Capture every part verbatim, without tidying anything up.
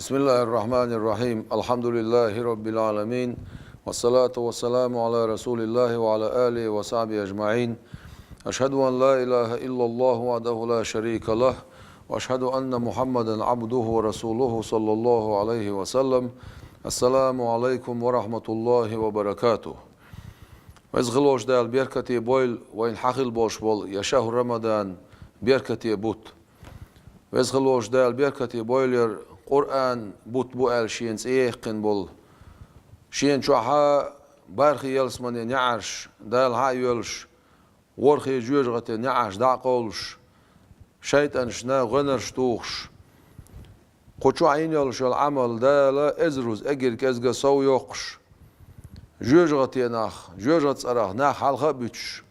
بسم الله الرحمن الرحيم. الحمد لله رب العالمين. والصلاة والسلام على رسول الله وعلى آله وصحبه أجمعين. أشهد أن لا إله إلا الله وحده لا شريك له. وأشهد أن محمدا عبده ورسوله صلى الله عليه وسلم. السلام عليكم ورحمة الله وبركاته. Веза хилла волчу Дала беркате бойла вайна хьахилла болуш болу я шахӀру Рамадан беркате бутт. Веза хилла волчу Дала беркате бойла яра Къуръан бутт бу аьлла шена цӀе яьккхина болу. Шена чохь бархӀе ялсаманин неӀарш Дала хьа а йоьллуш, ворхӀе жоьжахатин неӀарш дӀа а кховлуш, шайтӀанашна гӀоьнарш тухуш, кху чохь йина йолуш йолу Ӏамал Дала эзаруза эггара кӀезга сов йоккхуш, жоьжахатенах, жоьжахатин цӀарах нах хьалха а буьтуш,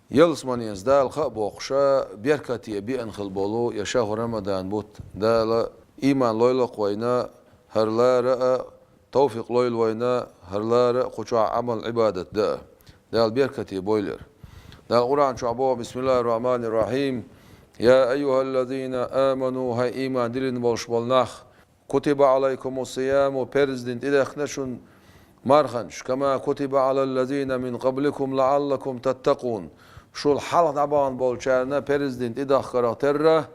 ялсаманенца Дала ха а боккхуша, беркате беана хилла болу я шахӀру Рамадан бутт Дала ийман лойла-кх вайна, хӀара лара а, тавфикъ лойла вайна, хӀара лара а кху чохь Ӏамал-Ӏибадат дан а. Дала беркате бойла яра. Дала Къуръан чохь боху: بسم الله الرحمن الرحيم. يا أيها الذين آمنوا, хӀай ийман диллина болуш болу нах, كتب عليكم الصيام, парз дина тӀедехкина шуна марханаш, كما كتب على الذين من قبلكم لعلكم تتقون. Шул хьалха дӀабахана болчарна парз дина тӀедахкарх терра,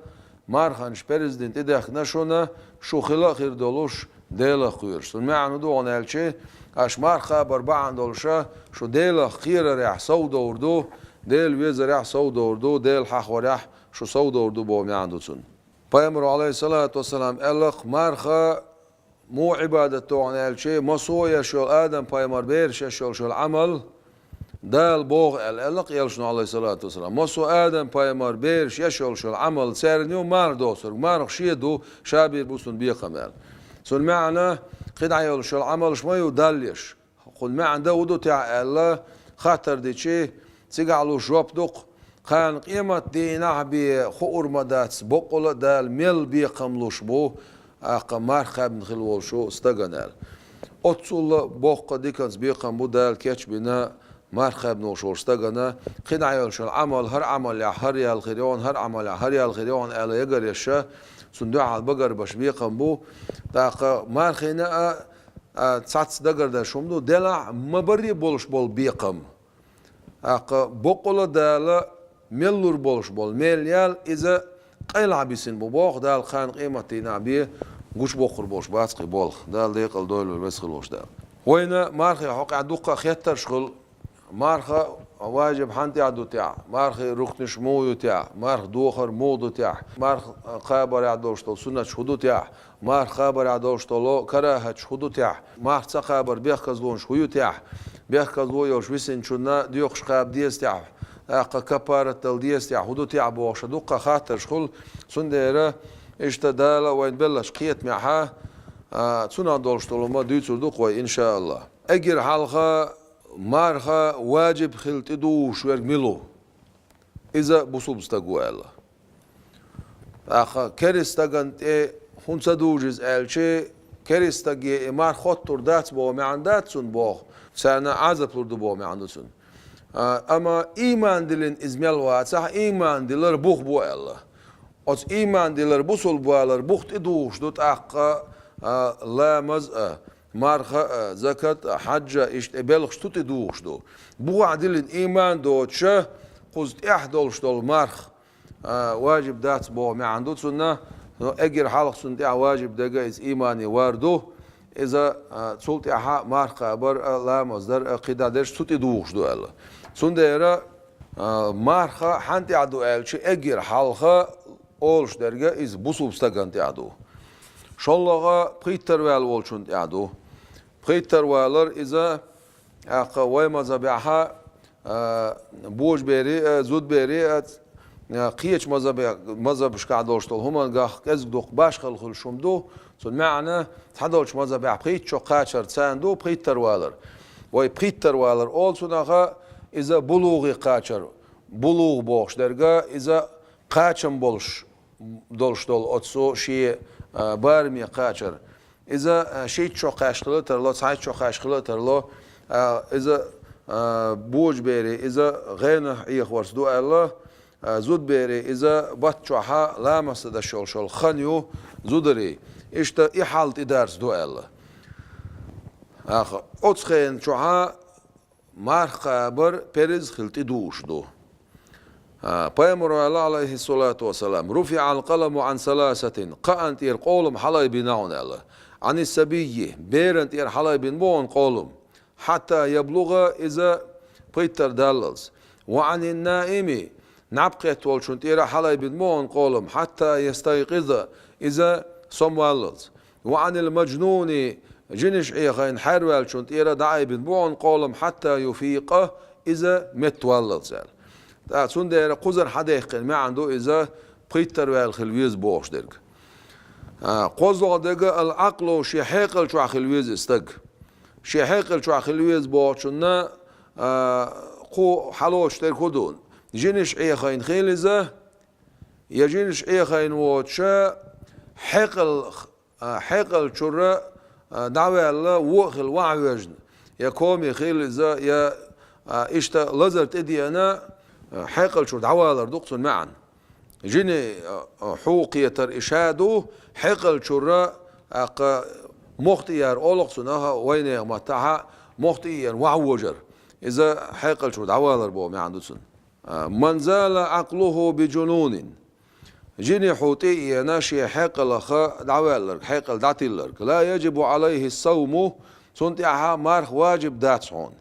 марханаш парз дина тӀедехкина шуна, шу хила а хир долуш, Делах кхоьруш. Цуьнан маьӀна хӀун ду хьуна аьлча, аша марха кхабар бахьана долуша, шу Делах кхерарехь совдовр ду, Дела везарехь совдовр ду, Дела хьахорехь шу совдовр ду боху маьӀна ду цуьнан. Пайхамаро, Ӏалайхиссалату вассалам, аьлла-кх, марха муха Ӏибадат ду хьуна аьлча, массо а еш йолу Адам-пайхамар бераш еш йолуш йолу Ӏамал Дала боху аьлла, аьлла-кх элчано, Ӏалайхиссалату вассалам. Массо а Адам-пайхамар бераш еш йолуш йолу Ӏамал царна ю марха доцург, марха шен ду, ша бийр бу цунна бекхам аьлла. Цуьнан маьӀна, кхидӀа йолуш йолу Ӏамалш ма ю Далла еш. Кхуьнан маьӀна дан хӀун ду техь аьлла, хаттар дичи, цигахь луш жоп ду-кх: кхана къематдийнахь бен хуур ма дац, боккъала а Дала мел бекхам луш бу, тӀаккха марха кхаьбна хилла волуш волу стагана аьлла. Оццул а боккха диканца бекхам бу Дала кечбина марха кхаьбна волуш волу стагана, кхидӀа йолуш йолу Ӏамал, хӀара Ӏамалехь хӀара ял хир ю хьуна, хӀара Ӏамалехь хӀара ял хир ю хьуна аьлла ягар еш, цунна дуьхьал багарбаш бекхам бу. ТӀаккха мархина а, а, цхьацца дагардеш хӀума ду, делахь ма барре болуш болу бекхам. ТӀаккха боккъала а Дала мел лур болуш болу мел ял, иза къайлахь бисина бу боху, Дала кхана къематдийнахь бен гучубоккхур болуш бац кхин болх. Дала декъала дойла вай, веза хилла волчу Дала. Вайна мархи хьокъехь дуккха а хеттарш хуьлу. Марха важиб хьанна тӀехь ду техь, мархи рукнаш муха ю техь, марха дохар муха ду техь, марха кхабарехь долуш долу суннаташ хӀун ду техь, марха кхабарехь долуш долу карахӀаташ хӀун ду техь, марха ца кхабар бехказлонаш хӀун ю техь, бехказло йолуш висинчунна доькъуш кхаба деза техь, тӀаккха каппарат дала деза техь, хӀун ду техь бохуш дуккха хаттарш хуьлу, цундела иштта Дала вайна беллачу кхетамехь, а, цунах долуш долу ма дуьйцур ду-кх вай, иншааллахӀ. Эггара хьалха марха важиб хила тӀедугӀуш верг мила ву? Иза бусулба стаг ву аьлла. ТӀаккха керста стагана тӀе хӀунда ца дугӀу иза аьлча, керста стаге и марха хоттур дац боху маьӀна дац цунна боху, царна Ӏазап лур ду боху маьӀна ду цунна. А, амма ийман диллина иза мел вацахь, ийман дилар бух бу аьлла. Оцу ийман дилар, бусулба валар бух тӀедугӀуш ду тӀаккха, а, ламаз а, марха а, закат а, хьаьжжа а, иштта и белхаш цу тӀедугӀуш ду. Бухахь диллина ийман доцуша, кхуза тӀехь долуш долу марха, а, важиб дац боху маьӀна ду цунна, но эггара хьалха цунна тӀехь важиб дерг иза иймане вар ду, иза, а, цул тӀаьхьа марха кхабар а, ламаз дар а, кхидӀа дерш цу тӀедугӀуш ду аьлла. Цундела, а, марха хьанна тӀехь ду аьлча, эггара хьалха олуш дерг иза бусулба стагана тӀехь ду. ШоллагӀа пхийттара ваьлла волчунна тӀехь ду. Пхийттара валар иза, тӀаккха вай мазхьабехь, а, божабери а, зудбери а, а, кхечу мазхьабе-, мазхьабашкахь долуш долу хӀуманах кӀезиг дукха башхалла хуьлуш хӀума ду. Цуьнан маьӀна, цхьадолчу мазхьабехь пхийтта шо кхачар царна ду, пхийттара валар. Вай пхийттара валар олу цунах, иза булугӀе кхачар, булугӀ бохуш дерг, иза кхачам болуш, долуш долу оцу шен, а, бараме кхачар. Иза, а, шийтта шо кхаьчна хила а тарло, цхьайтта шо кхаьчна хила а тарло, а, иза, а, божабери, иза гӀенах Ӏехаварца ду аьлла, а, зудбери, иза батта чохь ламаз ца деш йолуш йолу хан ю, зударий. Иштта и хьал тӀедарца ду аьлла. Аха, оцу хенан чохьа марха кхабар перз хила тӀедугӀуш ду. А, пайхамар аьлла, алейхиссалату вассалам: «رفع القلم عن ثلاثة», кхаанна тӀера къолам хьалайбина хьуна аьлла. «عن الصبي», берана тӀера хьалайбина бу хьуна къолам. «حتى يبلغ», иза пхийттар даллалц. «وعن النائم», наб кхетта волчун тӀера хьалайбина бу хьуна къолам. «حتى يستيقظ», иза сомаваллалц. «وعن المجنون», жинаш Ӏехайна хьерваьллачун тӀера дӀаайбина бу хьуна къолам. «حتى يفيق», иза меттаваллалц аьлла. ТӀаккха цундела кхузара хьадаьккхина маьӀна ду иза пхийттарваьлла хила веза бохуш дерг. А, кхозлагӀа дерг, ал-Ӏакълу, шен хьекъал чохь хила веза и стаг. Шен хьекъал чохь хила веза бохучунна, а, кху хьалоцуш дерг хӀун ду? Жинаш Ӏехайна хила иза, я жинаш Ӏехайна воцуша хьекъал, а, хьекъал чура, а, дӀаваьлла, вон а хила ваьхьавоьжна, я коми хила иза, я, а, иштта лазар тӀедеана, а, хьекъал чура дӀавалар ду-кх цунна маьӀна. Жиний, а, хьу кхетар и ша ду, хьекъал чура, тӀаккха мохтиъ яр олу-кх цунах, вайнехан маттахь мохтиъ а еана ваьхьавожар. Иза хьекъал чура дӀавалар боху маьӀна ду цунна. А, «من زال عقله بجنون». Жиний хьу тӀе а еана, шен хьекъалах дӀаваьлларг, хьекъал дӀатилларг. «لا يجب عليه الصوم», цунна тӀехь марха важиб дац хьуна.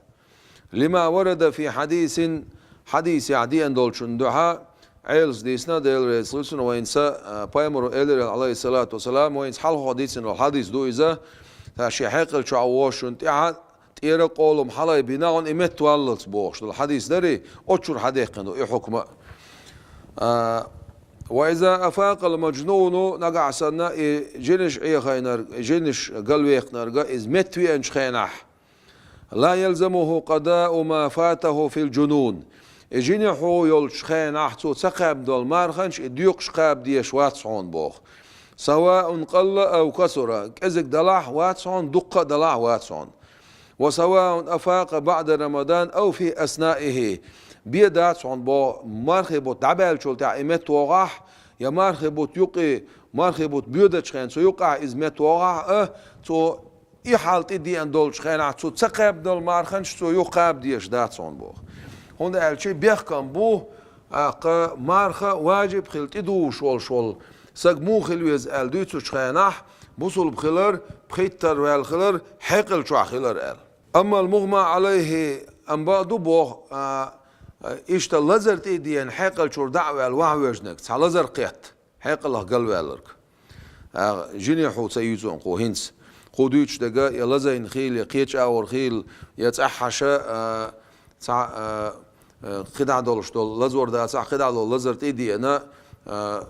«لما ورد في حديث», хьадисехь деана долчун дуьхьа, Ӏелас дийцина, Делан реза хуьлда цунна, вайнца, а, пайхамаро элира, алейхиссалату вассалам, вайнца хьалхо дийцина долу хьадис ду иза, ша шен хьекъал чохь вошун тӀехь тӀера къолам хьалайбина хьуна и меттаваллалц бохуш долу хьадис дарий, оцу чуьра хьадаьккхина ду и хьукма. А, «وإذا أفاق المجنون», нагахь санна и жинаш Ӏехайнарг, жинаш галвеккхинарг, иза меттавеанчу хенахь, «لا يلزمه قضاء ما فاته في الجنون». И жиний хьу йолчу хенахь цо ца кхаьбна долу марханаш и доькъуш кхаба дезаш вац хьуна боху. «سواء قل أو كثر», кӀезиг далахь а вац хьуна, дуккха а далахь а вац хьуна. «وسواء أفاق بعد رمضان أو في أثنائه». Бен дац хьуна боху, мархи бутт дӀабаьллачул тӀаьхьа и меттавогӀахь, я мархи бутт юккъе, мархи бутт боьдачу хенахь цу юккъехь иза меттавогӀахь а, цо и хьал тӀедеана долчу хенахь цо ца кхаьбна долу марханаш цо юха кхаба дезаш дац хьуна боху. ХӀунда аьлча бехкам бу, тӀаккха марха важиб хила тӀедугӀуш волуш волу саг муха хила веза аьлла дуьйцучу хенахь, бусулба хилар, пхийттарваьлла хилар, хьекъал чохь хилар аьлла. «أما المغمى عليه», амма бакъ ду боху, а, а, иштта лазар тӀе а деана, хьекъал чуьра дӀа а ваьлла ваьхьавоьжнарг, цхьа лазар кхетта, хьекъалах галваьлларг. А, жиний хьу ца юьйцу кху хӀинца. Кху дуьйцуш дерг я лазийна хила, я кхечу агӀор хила, я цӀахь хьаша, а, цхьа, а, а, кхидӀа долуш долу лазор дацахь, кхидӀа долу лазар тӀе а деана, а,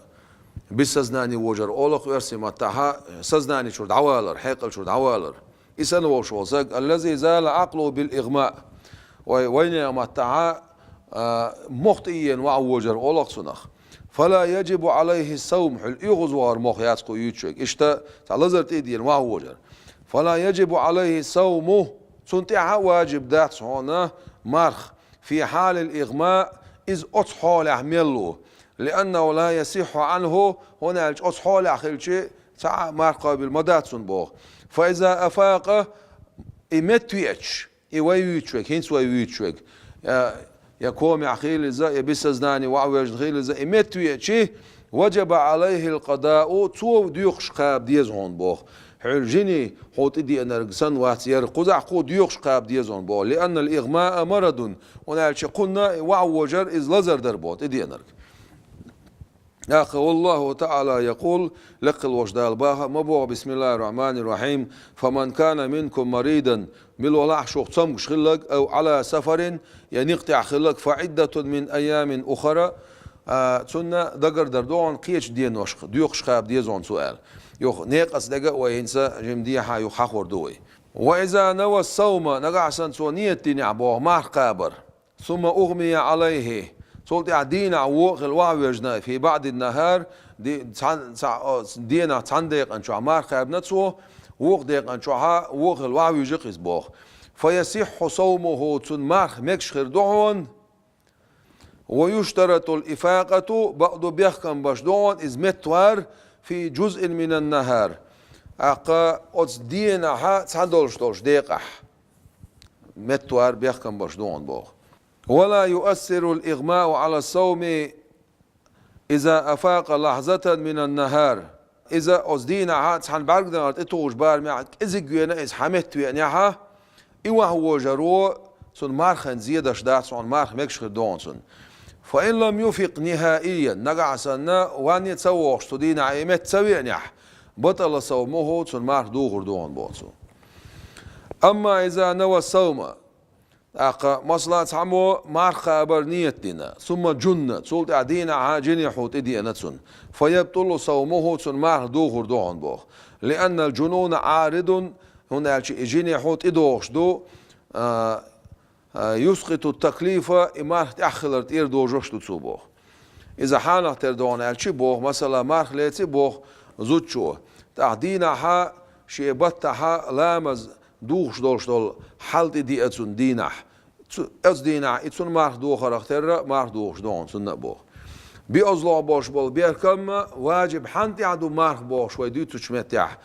без сознания вожар олу-кх оьрсийн маттахь, сознание чуьра дӀавалар, хьекъал чуьра дӀавалар. И санна волуш волу саг, «الذي زال عقله بالإغماء». Вай, вайнехан маттахь, а, мохтиъ а еана ваьхьавожар олу-кх цунах. «فلا يجب عليه الصوم», хьуьлла оьгӀазвахар мох яц кху юьйцуш верг. Иштта, цхьа лазар тӀе а деана ваьхьавожар. «فلا يجب عليه الصوم», цунна тӀехь а важиб дац хьуна марха. «في حال الإغماء», иза оцу хьолехь мел ву. «لأنه لا يصح عنه», хӀунда аьлча оцу хьолехь хилча, цхьа а марха кхобийла ма дац цунна боху. «فإذا أفاق», и меттавеача, и вай вуьйцуш верг, хӀинца вай вуьйцуш верг, я, я комехь хила иза, я без сознания ваьхьавоьжна хила иза, и меттавеача, «وجب عليه القضاء», цо доькъуш кхаба деза хьуна боху. Хьуьлла жиний хьу тӀедеанарг санна вац, яра кхузахь кху доькъуш кхаба деза хьуна боху. «لأن الإغماء مرض», хӀунда аьлча кхунна ваьхьавожар иза лазар дар боху, тӀедеанарг. ТӀаккха, «والله تعالى يقول», лекха волчу Дала баха а ма боху, «بسم الله الرحمن الرحيم، فمن كان منكم مريضا», мила валахь шух цомгуш хилларг, «أو على سفر», я некъа тӀехь хилларг, «فعدة من أيام أخر», а, цунна дагардар ду хьуна кхечу деношка, доькъуш кхаба деза хьуна цо аьлла. Юха некъаца дерг а вай хӀинца жимма дехьа юха хьахор ду вай. «وإذا نوى الصوم», нагахь санна цо ниет динехь боху марха кхабар. «ثم أغمي عليه», цул тӀаьхьа дийнахь вон а хилла ваьхьавоьжна, «في بعض النهار», ди-, цхьан-, цхьа-, о, денахь цхьана декъан чохь марха кхаьбна цо, вукху декъан чохь вон а хилла ваьхьавуьжу-кх иза боху. «فيصح صومه», цунна марха мегаш хир ду хьуна. «ويشترط الإفاقة», бакъду бехкам беш ду хьуна иза меттавар, في جزء من النهار. ТӀаккха оцу денахьа цхьадолуш долчу декъахь меттавар бехкам беш ду хьуна боху. ولا يؤثر الإغماء على الصوم إذا أفاق لحظة من النهار. Иза оцу дийнахьа цхьана бӀаьргдан тӀетухучу барамехь кӀезиг вена иза хьан метта веанехьа, и ваха вожаро цунна мархана зедаша дац хьуна, марха мегаш хир ду хьуна цунна. فإن لم يفق نهائيا, нагахь санна ванне ца вогӀуш цу дийнахьа и метта ца веанехь, بطل صومه, цунна марха духур ду хьуна боху цо. أما إذا نوى الصوم, тӀаккха, масала, цхьаммо марха кхабар ниет дина, ثم جن, цул тӀаьхьа дийнахьа жинехьо тӀедеана цунна, فيبطل صومه, цунна марха духур ду хьуна боху. لأن الجنون عارض, хӀунда аьлча и жинехьо тӀедогӀуш ду, а, а, يسقط التكليف, и марха тӀехь хилар тӀера дожош ду цо боху. Иза хьанах тера ду хьуна аьлча боху, масала, марха леци боху зудчо. ТӀаккха дийнахьа шен баттахьа ламаз духуш долуш долу хьал тӀедеа цунна дийнахь. Цу, оцу дийнахь и цунна марха дохарах терра марха духуш ду хьуна цунна а боху. БиозлогӀ болуш болу бехкам важиб хьанна тӀехь ду марха бохуш вай дуьйцучу меттехь: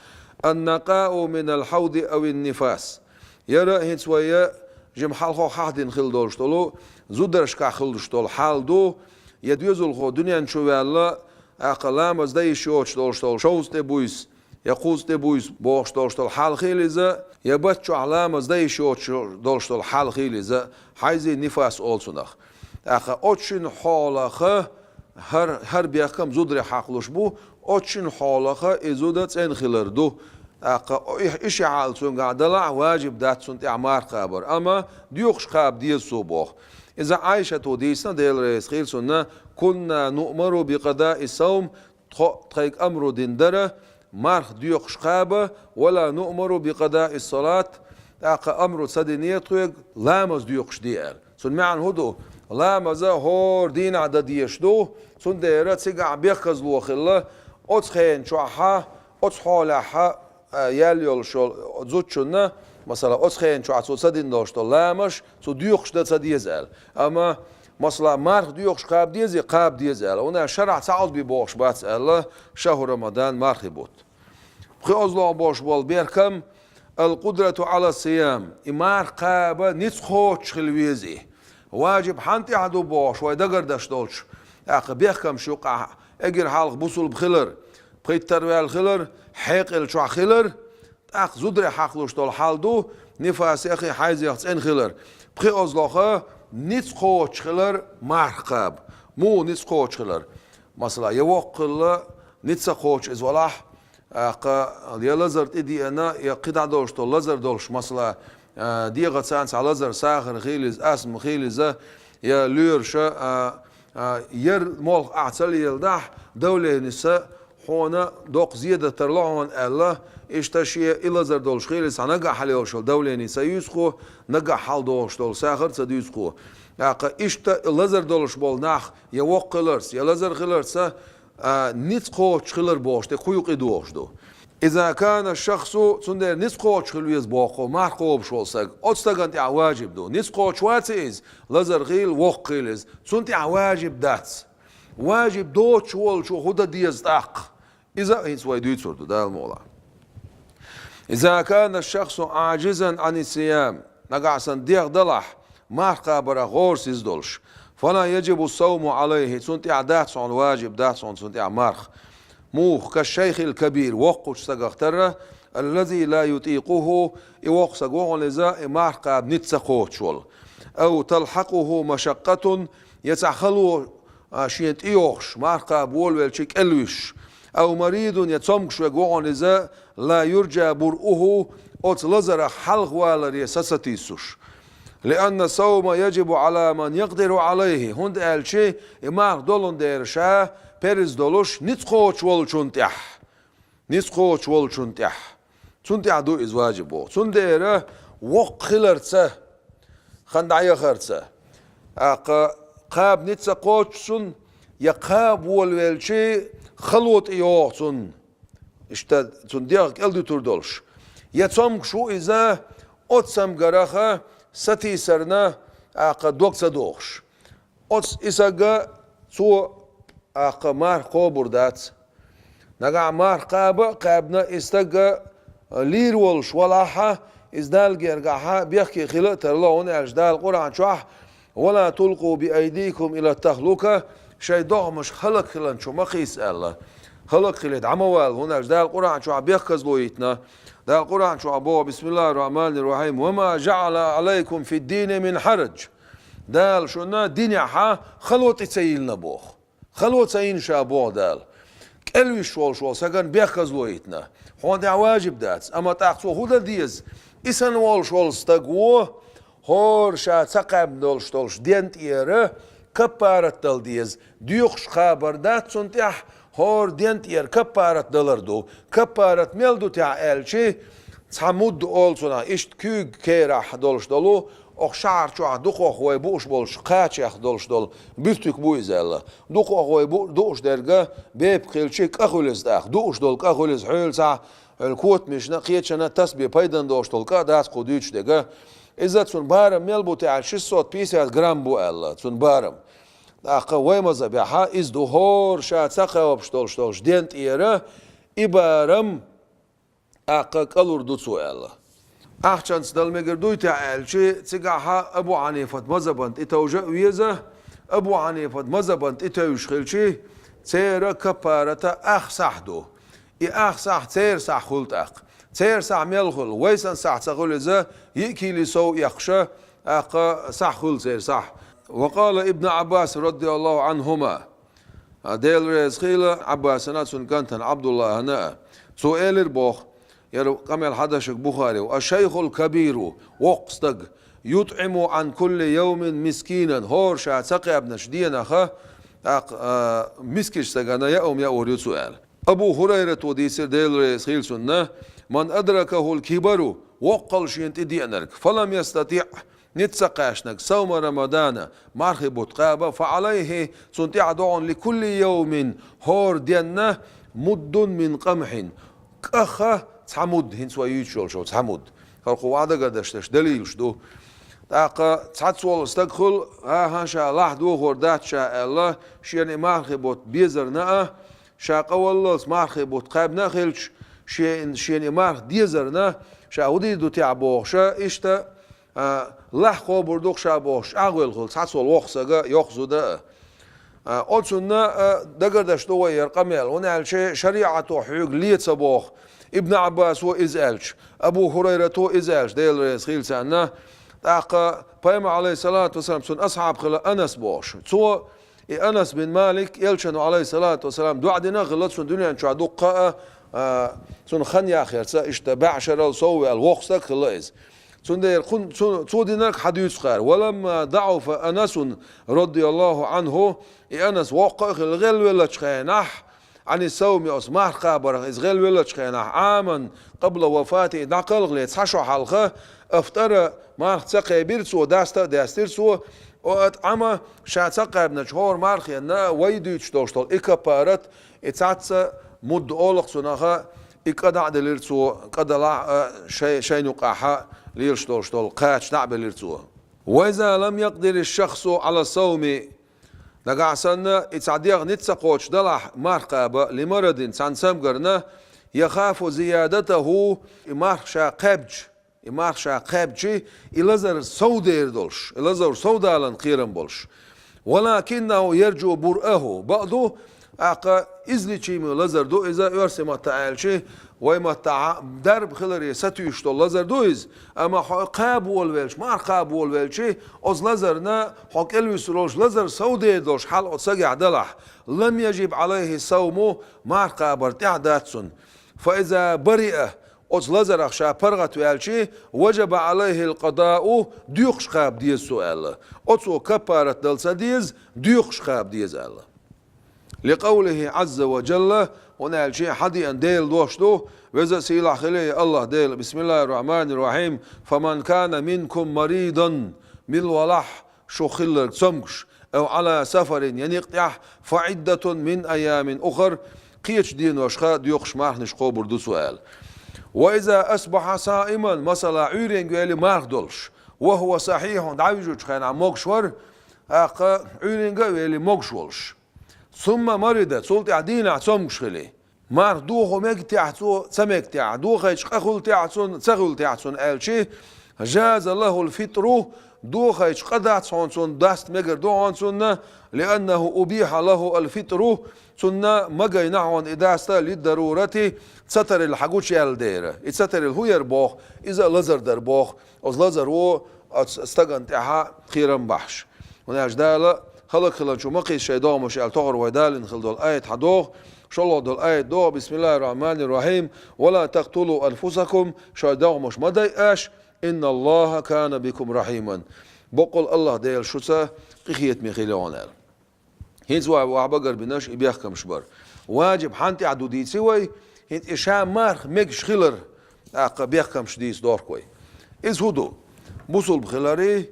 النقاء من الحيض أو النفاس. Яра хӀинца вай я жима хьалхо хьахдина хила долуш долу, зударшкахь хилуш долу хьал ду, я доьзалхо дуьнен чу ваьлла, тӀаккха ламаз дан йиш йоцуш долуш долу шовзткъе буьйса, я кхузткъе буьйса бохуш долуш долу хьал хила иза, я бат чохь ламаз дан йиш йоцуш долуш долу хьал хила иза, хьайзи нифас олу цунах. ТӀаккха оцу шина хьолаха хӀар, хӀар бехкам зударе хьакхалуш бу, оцу шина хьолаха и зуда цӀена хилар ду. ТӀаккха и, и ши хьал цуьнгахь далахь, важиб дац цунна тӀехь марха кхабар, амма доькъуш кхаба деза цо боху. Иза Ӏайшато дийцина, Дела реза хила цунна: كنا نؤمر بقضاء الصوم, тхо, тхайга амру дина дара, марха доькъуш кхаба, ولا نؤمر بقضاء الصلاة, тӀаккха амру ца дине тхоьга ламаз доькъуш де аьлла. Цуьнан маьӀна хӀун ду? Ламаза хӀора дийнахь дан дезаш ду, цундела цигахь бехказло хилла, оцу хенан чохьа, оцу хьолехьа, а, яьлла йолуш йолу зудчунна, масала, оцу хенан чохь цо ца дина долуш долу ламазаш, цо доькъуш дан ца деза аьлла. Амма, масала, марха доькъуш кхаба дезий, кхаба деза аьлла. ХӀунда аьлча шарахь цхьа Ӏузби бохуш бац аьлла, шаху Рамадан мархи бутт. ПхоьазлогӀ болуш болу бехкам, القدرة على الصيام, и марха кхаба ницкъ кхочуш хила веза и. Важиб хьанна тӀехь ду бохуш вай дагардеш долчу, тӀаккха бехкамаш юкъахь эгира хьалха бусулба хилар, пхийттара ваьлла хилар, хьекъал чохь хилар, тӀаккха зударе хьакхалуш долу хьал ду, нифасех и хьайзех цӀена хилар. ПхоьазлогӀа ницкъ кхочуш хилар марха кхаба. Муха ницкъ кхочуш хилар? Масала, я воккха хилла, ницкъ ца кхочуш иза валахь, тӀаккха я лазар тӀедеана, я кхидӀа долуш долу лазар долуш, масала, а, дегӀаца цхьа лазар, сахар хила иза, астма хила иза, я лоьраша, а, а, яр молха ахь ца леладахь, давленица хьуна доккха зеда тарло хьуна аьлла, иштта шен и лазар долуш хила иза, цхьа нагахь хьала йолуш йолу давлени ца юьйцу кхо, нагахь хьала догӀуш долу сахар ца дуьйцу кхо. ТӀаккха иштта лазар долуш болу нах я воккха хиларца, я лазар хиларца, а, ницкъ кхочуш хилар бохуш, тӀе кху юкъа и догӀуш ду. إذا كان الشخص, цундела ницкъ кхочуш хила веза боху, марха кхобуш волу стаг. Оцу стагана тӀехь важиб ду. Ницкъ кхочуш вац иза, лазар хила, воккха хила иза. Цунна тӀехь важиб дац. Важиб доцуш волчо хӀун дан деза тӀаккха? Иза а хӀинца вай дуьйцур ду, Дала мукъ лахь. إذا كان الشخص عاجزا عن الصيام, нагахь санна дегӀ далахь, марха кхабарах гӀорасиз долуш, فلا يجب الصوم عليه, цунна тӀехь дац хьуна, важиб дац хьуна цунна тӀехь марха. Муха? كالشيخ الكبير, воккхачу стагах тарра, الذي لا يطيقه, и воккха стаг ву хьуна иза, и марха кхаба ницкъ ца кхочуш волу. أو تلحقه مشقة, я цхьа хало, а, шена тӀейогӀуш, марха кхаба волавелча кӀелвуьсуш. أو مريض, я цомгуш верг ву хьуна иза, لا يرجى برؤه, оцу лазарах хьалхаваларе са ца тиссуш. لأن الصوم يجب على من يقدر عليه, хӀунда аьлча и марха долун дера ша перз долуш ницкъ кхочуш волчунна тӀехь. Ницкъ кхочуш волчунна тӀехь. Цунна тӀехь ду иза важиб боху. Цундела воккха хиларца, хан дӀаяхарца, тӀаккха кхаба ницкъ ца кхочуш цунна, я кхаба волавелча хало тӀейогӀу цунна, иштта цунна дегӀ кӀелдуьтур долуш, я цомгуш ву иза, оцу цамгараха сатийсарна, тӀаккха дог ца дохуш. Оцу и сага цо, тӀаккха, марха кхобур дац. Нагахь марха кхаба а кхаьбна и стаг а лийр волуш валахьа, иза Далла гергахьа бехке хила а тарло, хӀунда аьлча Дала Къуръан чохь: «Ва ла тулкъу би айдикум ила тахлука», шайн догӀмаш хӀаллакьхиланчу ма кхийса аьлла. ХӀаллакьхилийта дӀа ма вала, хӀунда аьлча Дала Къуръан чохь бехказло йитина. Дала Къуръан чохь боху: «Бисмиллахир-рахманир-рахим. Ва ма жаъала алайкум фид-дини мин хьараж». Дала шуна динехьа хало тӀе ца йиллина боху. Хало ца йина ша боху Дала. КӀелвиш волуш волу сагана бехказло йитина. Хьуна тӀехь важиб дац, амма тӀаккха цо хӀун дан деза? И санна волуш волу стаг вон, хӀора ша ца кхаьбна долуш долуш ден тӀера каппарат дала деза. Доькхуш кхабар дац цунна тӀехь, хӀора ден тӀера каппарат далар ду. Каппарат мел ду тӀехь аьлчи, цхьа мудда олу цунах, иштта куьйга керахь долуш долу, окху шахьар чохь дукхох вай бууш болчу кхачех долуш долу буьртиг бу иза аьлла. Дукхох вай бу-, дууш дерга бепиг хилчи, кӀа хуьлу иза тӀаккха. Дууш долу кӀа хуьлу иза хьуьлцахь, хьуьлу котамашна, кхечанна тасбе пайдан долуш долу кӀа дац кху дуьйцуш дерга. Иза цунна барам мел бу тӀехь, шестьсот пятьдесят грамм бу аьлла, цунна барам. ТӀаккха вай маза бехьа, иза ду хӀора ша ца кхаьбаш долуш долуш ден тӀера, и барам, тӀаккха кӀалур ду цо аьлла. Ахчанца дала мегар дуй те аьлчи, цигахьа Абу Хьанифат мазабан тӀе товжа а веза, Абу Хьанифат мазабан тӀе тевжаш хилчи, церан каппарата ах сахь ду. И ах сахь церан сахь хуьлу тӀаккха. Церан сахь мел хуьлу, вай сан сахь ца хуьлу иза, йиъ кийли сов эккхуша, тӀаккха сахь хуьлу церан сахь. Ва къала Ибн Ӏаббас радияллаху Ӏанхума. А, Дела реза хила Ӏаббасана, цуьнан кӀантана Ӏабдуллахьана а. Цо элира боху, яра къамел хьадашаг Бухари ву: «Аш-шайхул кабиру, воккха стаг, ютӀиму Ӏан кулли явмин мискинан, хӀора ша ца кхаьбначу денаха, тӀаккха, а, мискачу стагана яа хӀума яор ю цо», аьлла. Абу Хурайрато дийцира, Дела реза хила цунна: «Ман адракахул кибару, воккхал шена тӀедеанарг, фалам ястатиӀ, ницкъ ца кхаьчнарг, савма Рамадана, мархи бутт кхаба, фа Ӏалайхи, цунна тӀехь догӀун, ли кулли явмин, хӀора денна, муддун мин къамхьин, кӀаха цхьа мудд, хӀинца вай юьйцуш йолчу цхьа мудд». ХӀара кху вай дагардеш дерш далилаш ду. ТӀаккха цхьацца волу стаг хуьлу, ахьа, ша лахь дохор дац ша аьлла, шена и мархи бутт безарна а, ша къаваллалц мархи бутт кхаьбна а хилча, шен-, шена и марха дезарна, ша хӀун дийр ду техь бохуша, иштта, а, лахь кхобур ду-кх ша бохуш, чӀагӀвелла хуьлу цхьацца волу воккха сага, йоккха зуда а. А, оцунна, а, дагардаш ду вай яра къамел, хӀунда аьлча шариӀато хьоьга ле ца боху. Ибн Ӏаббасо иза аьлча, Абу Хурайрато иза аьлча, Дела реза хила царна, тӀаккха Пайхамар, Ӏалайхиссалату вассалам, цуьнан асхьаб хила Анас бохуш. Цо И Анас бин Малик, Элчано, Ӏалайхиссалату вассалам, доӀа дина а хилла, цунна дуьнен чохь дуккха а, а, цунна хан яхъярца, иштта баьӀшарал сов ваьлла воккха стаг хилла иза. Цундела кхун-, цу-, цо динарг хьадуьйцу кхара. «Ва ламма даӀуфа Анасун, радияллаху Ӏанху», и Анас воккха а хилла, гӀелвеллачу хенахь, Ӏани савми, оцу марха кхабарах иза гӀелвеллачу хенахь, Ӏаман къабла вафати, дӀакхалхале цхьа шо хьалха, афтара, марха ца кхебира цо, даста а даьстира цо, о, атӀама, ша ца кхаьбначу хӀора мархенна а вай дуьйцуш долуш долу и каппарат, и цхьацца мудда олу-кх цунах, и кӀа дӀа а делира цо, кӀа далахь а, шай-, шайна юкъахь лелаш долуш долу кхача дӀа а белира цо. «Ва иза лам якъдири шахсу Ӏала савми», нагахь санна, и цхьа дегӀ ницкъ ца кхочуш далахь марха кхаба, «ли марадин», цхьана цамгарна, «яхафу зиядатаху», и марха ша кхаьбча, и марха ша кхаьбчи, и лазар сов дер долуш, и лазар сов далан кхерам болуш. «Валакиннаху ярджу буръаху», бакъду, тӀаккха изличийми лазар ду иза, оьрсийн маттахь аьлчи, вай маттахь дарба хиларе сатуьйсуш долу лазар ду иза, амма хьо кхаба волавелча, марха кхаба волавелчи, оцу лазарна хьо кӀелвуьсур волуш лазар сов дер долуш хьал оцу сагехь далахь, «лам яжиб Ӏалайхи савму», марха кхабар тӀехь дац цунна. «Фа иза бариа», оцу лазарах ша паргӀат ваьлчи, «важаба Ӏалайхил къадау», доькхуш кхаба деза цо аьлла. Оцо каппарат дала ца деза, доькхуш кхаба деза аьлла. «Ли къавлихи Ӏазза ва жалла», хӀунда аьлчи хьадеана Делан дош ду, веза а сийлахь хилла и АллахӀ Дела, «Бисмиллахир-рахманир-рахим, фаман кана минкум маридан», мила валахь, шух хилларг цомгуш, «ав Ӏала сафарин», я некъа тӀехь, «фа Ӏиддатун мин айямин ухар», кхечу деношха доькхуш марханаш кхобур ду цо аьлла. «Ва иза асбахьа саиман», масала, Ӏуьйренга вели марха долуш, «ва хӀува сахьихьун», дӀавижучу хенахь могуш вара, тӀаккха Ӏуьйренга а вели могуш волуш. «Сумма марида», цул тӀаьхьа дийнахь цомгуш хили. Марх дохо мега техьа цо, ца мега техьа, дохайча къа хуьлу техьа цунна, ца хуьлу техьа цунна аьлчи, жаза лахул фитру, дохайча къа дац хьуна цунна, даста мегар ду хьуна цунна, лианнаху убиха лаху алфитру, цунна магайна хьуна и даста лиддарурати, ца тарил хьагучаьлла дера. И ца тарил хӀу яр боху, иза а лазар дар боху, оцу лазаро оцу стагана тӀехьа кхерам бахьаш. ХӀунда аьлча Дала хӀаллакьхиланчу ма кхийса шайн догӀмаш аьлла тохара вай далийна хила долу аят хьан догӀу, шолгӀа долу аят догӀу, бисмиллахир рахманир рахим, ва ла тактулу анфусакум, шайн догӀмаш ма дайа аш, инналлаха кана бикум рахиман. Боккъал Аллах Дела шуца къинхетаме хила йогӀун аьлла. ХӀинца вай вахьа багарбинарш и бехкамаш бара. Важиб хьан тӀехь ду дийци вай, хӀинца и ша марх мегаш хилар, тӀаккха бехкамаш дийца дохку вай. Иза хӀун ду? Бусулба хилари,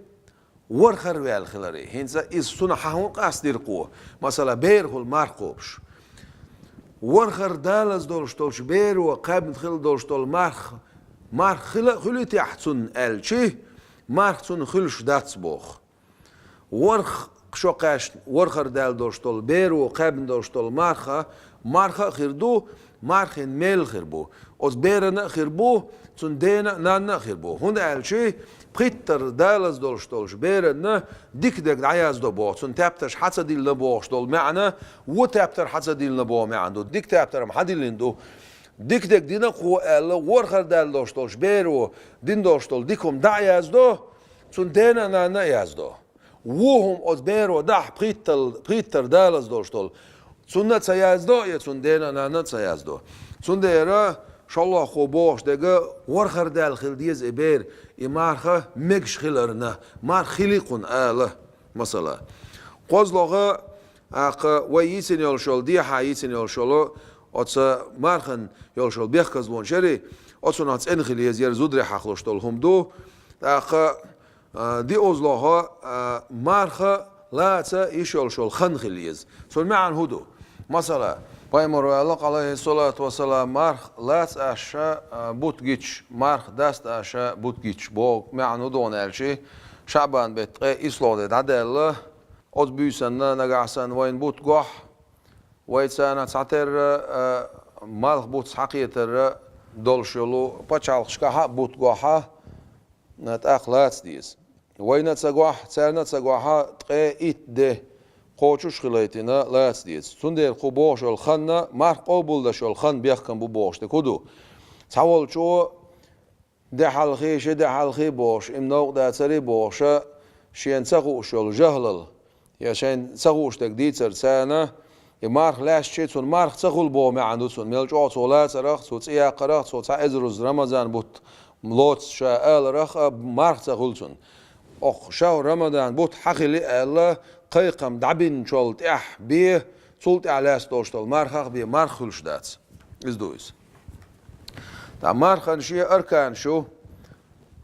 ворхӀар ваьлла хилари. ХӀинца иза цунах хьан хӀун къастдира кхо? Масала, бер хуьлу марх кхобуш. ВорхӀар далаза долуш долчу беро кхаьбна хила долуш долу марх, марх хила а хуьлу техьа цунна аьлчи, марх цунна хуьлуш дац боху. ВорхӀ шо кхаьчна, ворхӀар даьлла долуш долу, беро кхаьбна долуш долу марха, марха а хир ду, мархин мел а хир бу. Оцу берана а хир бу, цуьнан дена а, нанна а хир бу. ХӀунда аьлча пхийттара далаза долуш долуш беранна дика дерг дӀаяздо боху, цуьнан тептарш хьан ца диллина бохуш долу маьӀна, вон тептар хьан ца диллина боху маьӀна ду, дика тептар-м хьан диллина ду. Дика дерг дина кхо аьлла, ворхӀар даьлла долуш долуш беро дина долуш долу дика хӀума дӀа а яздо, цуьнан дена а, нанна а яздо. Вон хӀума оцу беро дахь пхийттал-, пхийттара далаза долуш долу, цунна а ца яздо, я цуьнан дена а, нанна а ца яздо. Цундела шолгӀахо бохуш дерг, ворхӀар даьлла хила деза и бер, и марха мегаш хиларна, марха хили кхунна ала, масала. КхозлагӀа, тӀаккха вай йийцина йолуш йолу, дехьа йийцина йолуш йолу, оцу мархана йолуш йолу бехказлонаш яри, оцунах цӀена хила еза яра зударий хьахалуш долу хӀума ду. ТӀаккха А, диъазлохо, а, марха лаца йиш йолуш йолу хан хила еза. Цуьнан маьӀна хӀун ду? Масала, пайхамаро аьлла, алейхиссалату вассалам, марха лаца аша, а, бут гича, марха даста аша бут гича боху маьӀна хӀун ду аьлчи, Шаъбан беттан ткъе исслогӀа де дӀадаьлла, оцу буьйсанна нагахь санна вайна бут гохь, вай царна цхьатерра, а, малх буц хьакхетарра долуш йолу пачхьалкхашкахь а бут гохьа, тӀаккха лаца деза. Вайна а ца гохь, царна а ца гохьа, ткъе итт де кхочуш а хилийтина лаца деза. Цундела кху бохуш йолу ханна, марх къобалдеш йолу хан бехкам бу бохуш дерг хӀун ду? Цхьаволчо де хьалхий, ши де хьалхий бохуш, им новкъа дацарий бохуша, шена ца хууш йолу жахӀлал, я шайна ца хууш дерг дийцар царна, и марха лаьцчи, цунна марха ца хуьлу боху маьӀна ду цунна. Мел чӀогӀа цо лацарах, цо цӀе яккхарах, цо цхьа эзарузза Рамазан бутт лоцу ша аларах а марха ца хуьлу цунна. Окху шахӀр Рамадан бутт хьан хили аьлла, кхайкхам дӀабинчул тӀаьхьа бен, цул тӀаьхьа лаьцна долуш долу мархах бен, марха хуьлуш дац. Иза ду иза. Ткъа мархан шен арканаш ю,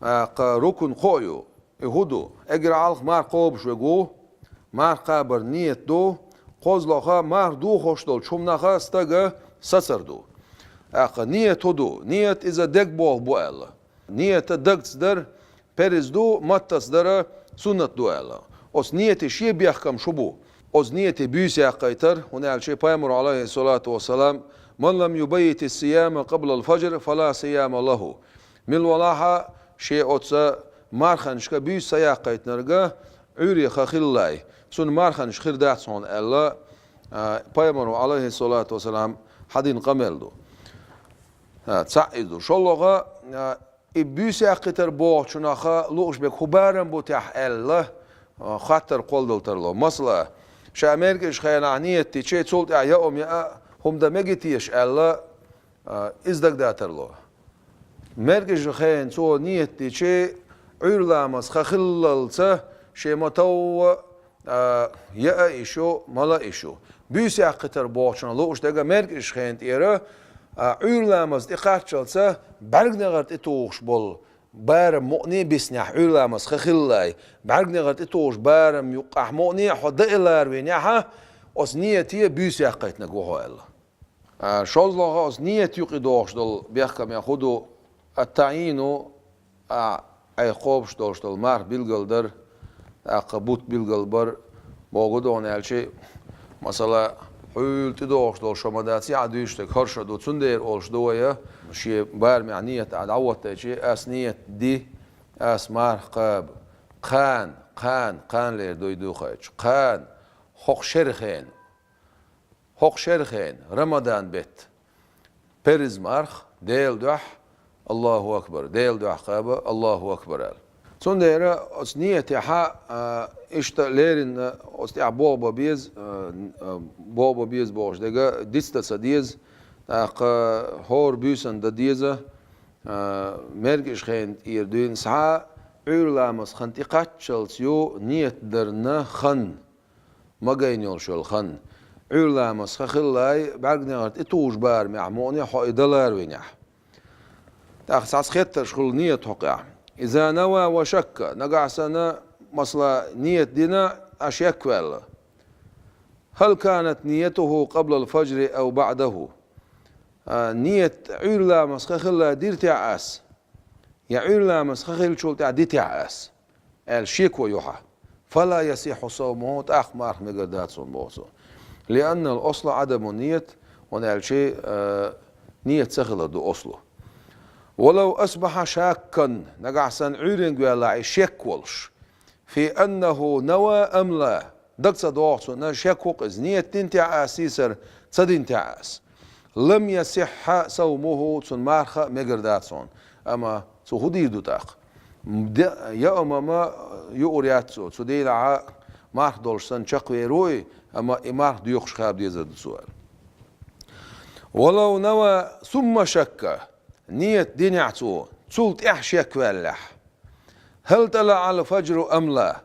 тӀаккха рукун кхоъ ю. И хӀун ду? Эггара хьалха марха кхобуш верг ву, марха кхабар нийят ду, кхозлагӀа марха дохош долчу хӀуманах стага сацар ду. ТӀаккха нийят хӀун ду? Нийят иза дегбоху бу аьлла. Нийят дагца дар парз ду, маттаца дар суннат ду аьлла. Оцу нийятан шен бехкам шу бу? Оцу нийятан буьйса яккхийтар, хӀунда аьлча пайхамаро, алейхиссалату вассалам, «Ман лам юбаййити ссияма къаблал фаджр, фала сияма лаху». Мила валахьа шен оцу марханашка буьйса ца яккхийтинарг Ӏуьйре хан хиллале, цунна марханаш хир дац хьуна аьлла, а, пайхамаро, алейхиссалату вассалам, хьадина къамел ду. А, цхьаъ иза ду. ШолгӀа, а, и буьйса яккхийтар бохучунах лууш берг хӀун барам бу техьа аьлла, а, хаттар кхолладала тарло. Масала, ша маьркӀажа хенахь нийят дичи, цул тӀаьхьа яа хӀума яа, хӀума дан мегий теша аьлла, а, иза дагадала тарло. МаьркӀажа хенахь цо нийят дичи, Ӏуьйра ламаз хан хиллалца шен ма-товва, а, яа йиш ю, мала йиш ю. Буьйса яккхийтар бохучунах лууш дерг маьркӀажа хенахь тӀера, а, Ӏуьйра ламаз тӀекхаччалца бӀаьрганегӀар тӀетухуш болу барам мукъане а биснехь, Ӏуьйра ламаз хан хиллале, бӀаьрганегӀар тӀетухуш барам юккъехь мукъане а хьо даа ларавинехь, оцу нийяте буьйса яккхийтинарг ву хьо аьлла. А, шолгӀа оцу нийят юкъе догӀуш долу бехкамех хӀун ду? Ат-таъйину, а, Ӏайха кхобуш долуш долу марха билгалдар, тӀаккха бутт билгалбар, боху ду хьуна аьлчи, масала, Ӏуьйла тӀедогӀуш долу шо ма дац, яа дуьйцуш дерг хӀара шо ду, цундела олуш ду вай, шен барамехь нийят а дӀахӀоттайчи, ас нийят ди, ас марха кхаба. Кхана, кхана, кханалера дуй духайчу. Кхана, хӀокху шеран хенахь. ХӀокху шеран хенахь, Рамадан бетта. Перз марха, Делан дуьхьа, Аллаху акбар, Делан дуьхьа кхаба, Аллаху акбар аьлла. Цундела оцу нийятехь, а, иштта леррина оцу тӀехь болх бан беза, а, а, болх бан беза бохуш дерг дицдан ца деза, тӀаккха хӀора буьйсанна дан деза, а, мергаш хенан тӀера дуьйна схьа, Ӏуьйра ламазан хан тӀекхаччалц ю нийят дарна хан. Ма гайна йолуш йолу хан. Ӏуьйра ламазан хан хиллай, бӀаьрганегӀар тӀетухуш барамехь мукъане хьо и дан ларавинехь. ТӀаккха цхьацца хеттарш хуьлу нийят хьокъехь. Иза нава ва шакка, нагахь санна, масала, нийят дина, ткъа шек ваьлла. Хьал канат нийятуху къаблал фаджри ав баӀдаху. А, нийят Ӏуьйра ламазан хан хиллай дира техьа ас? Я Ӏуьйра ламазан хан хиллачул тӀаьхьа ди техьа ас? Аьлла шеко ю хьан. Фала ясихьу савмуху, тӀаккха марха мегар дац хьуна боху цо. Лианнал асла Ӏадаму нийят, хӀунда аьлча, а, нийят ца хилар ду аслу. Валав асбахьа шаккан, нагахь санна Ӏуьйренга ваьлла и шек волуш. Фи аннаху нава ам ла. Дага ца догӀу цунна, шек ву-кх иза, нийят дина техьа ас, сийсара ца дина техьа ас. Лам ясихьа савмуху, цуьнан марха а мегар дац хьуна. Амма цо хӀун дийр ду тӀаккха? Де-, яа ма-ма юур яц цо. Цу дийнахь марха долуш санна чекхвер ву и, амма и марха доькхуш кхаба дезар ду цо аьлла. Валав нава сумма шакка, нийят динехь цо, цул тӀаьхьа шек ваьллехь. Хьал тӀалаӀал фаджру ам ла?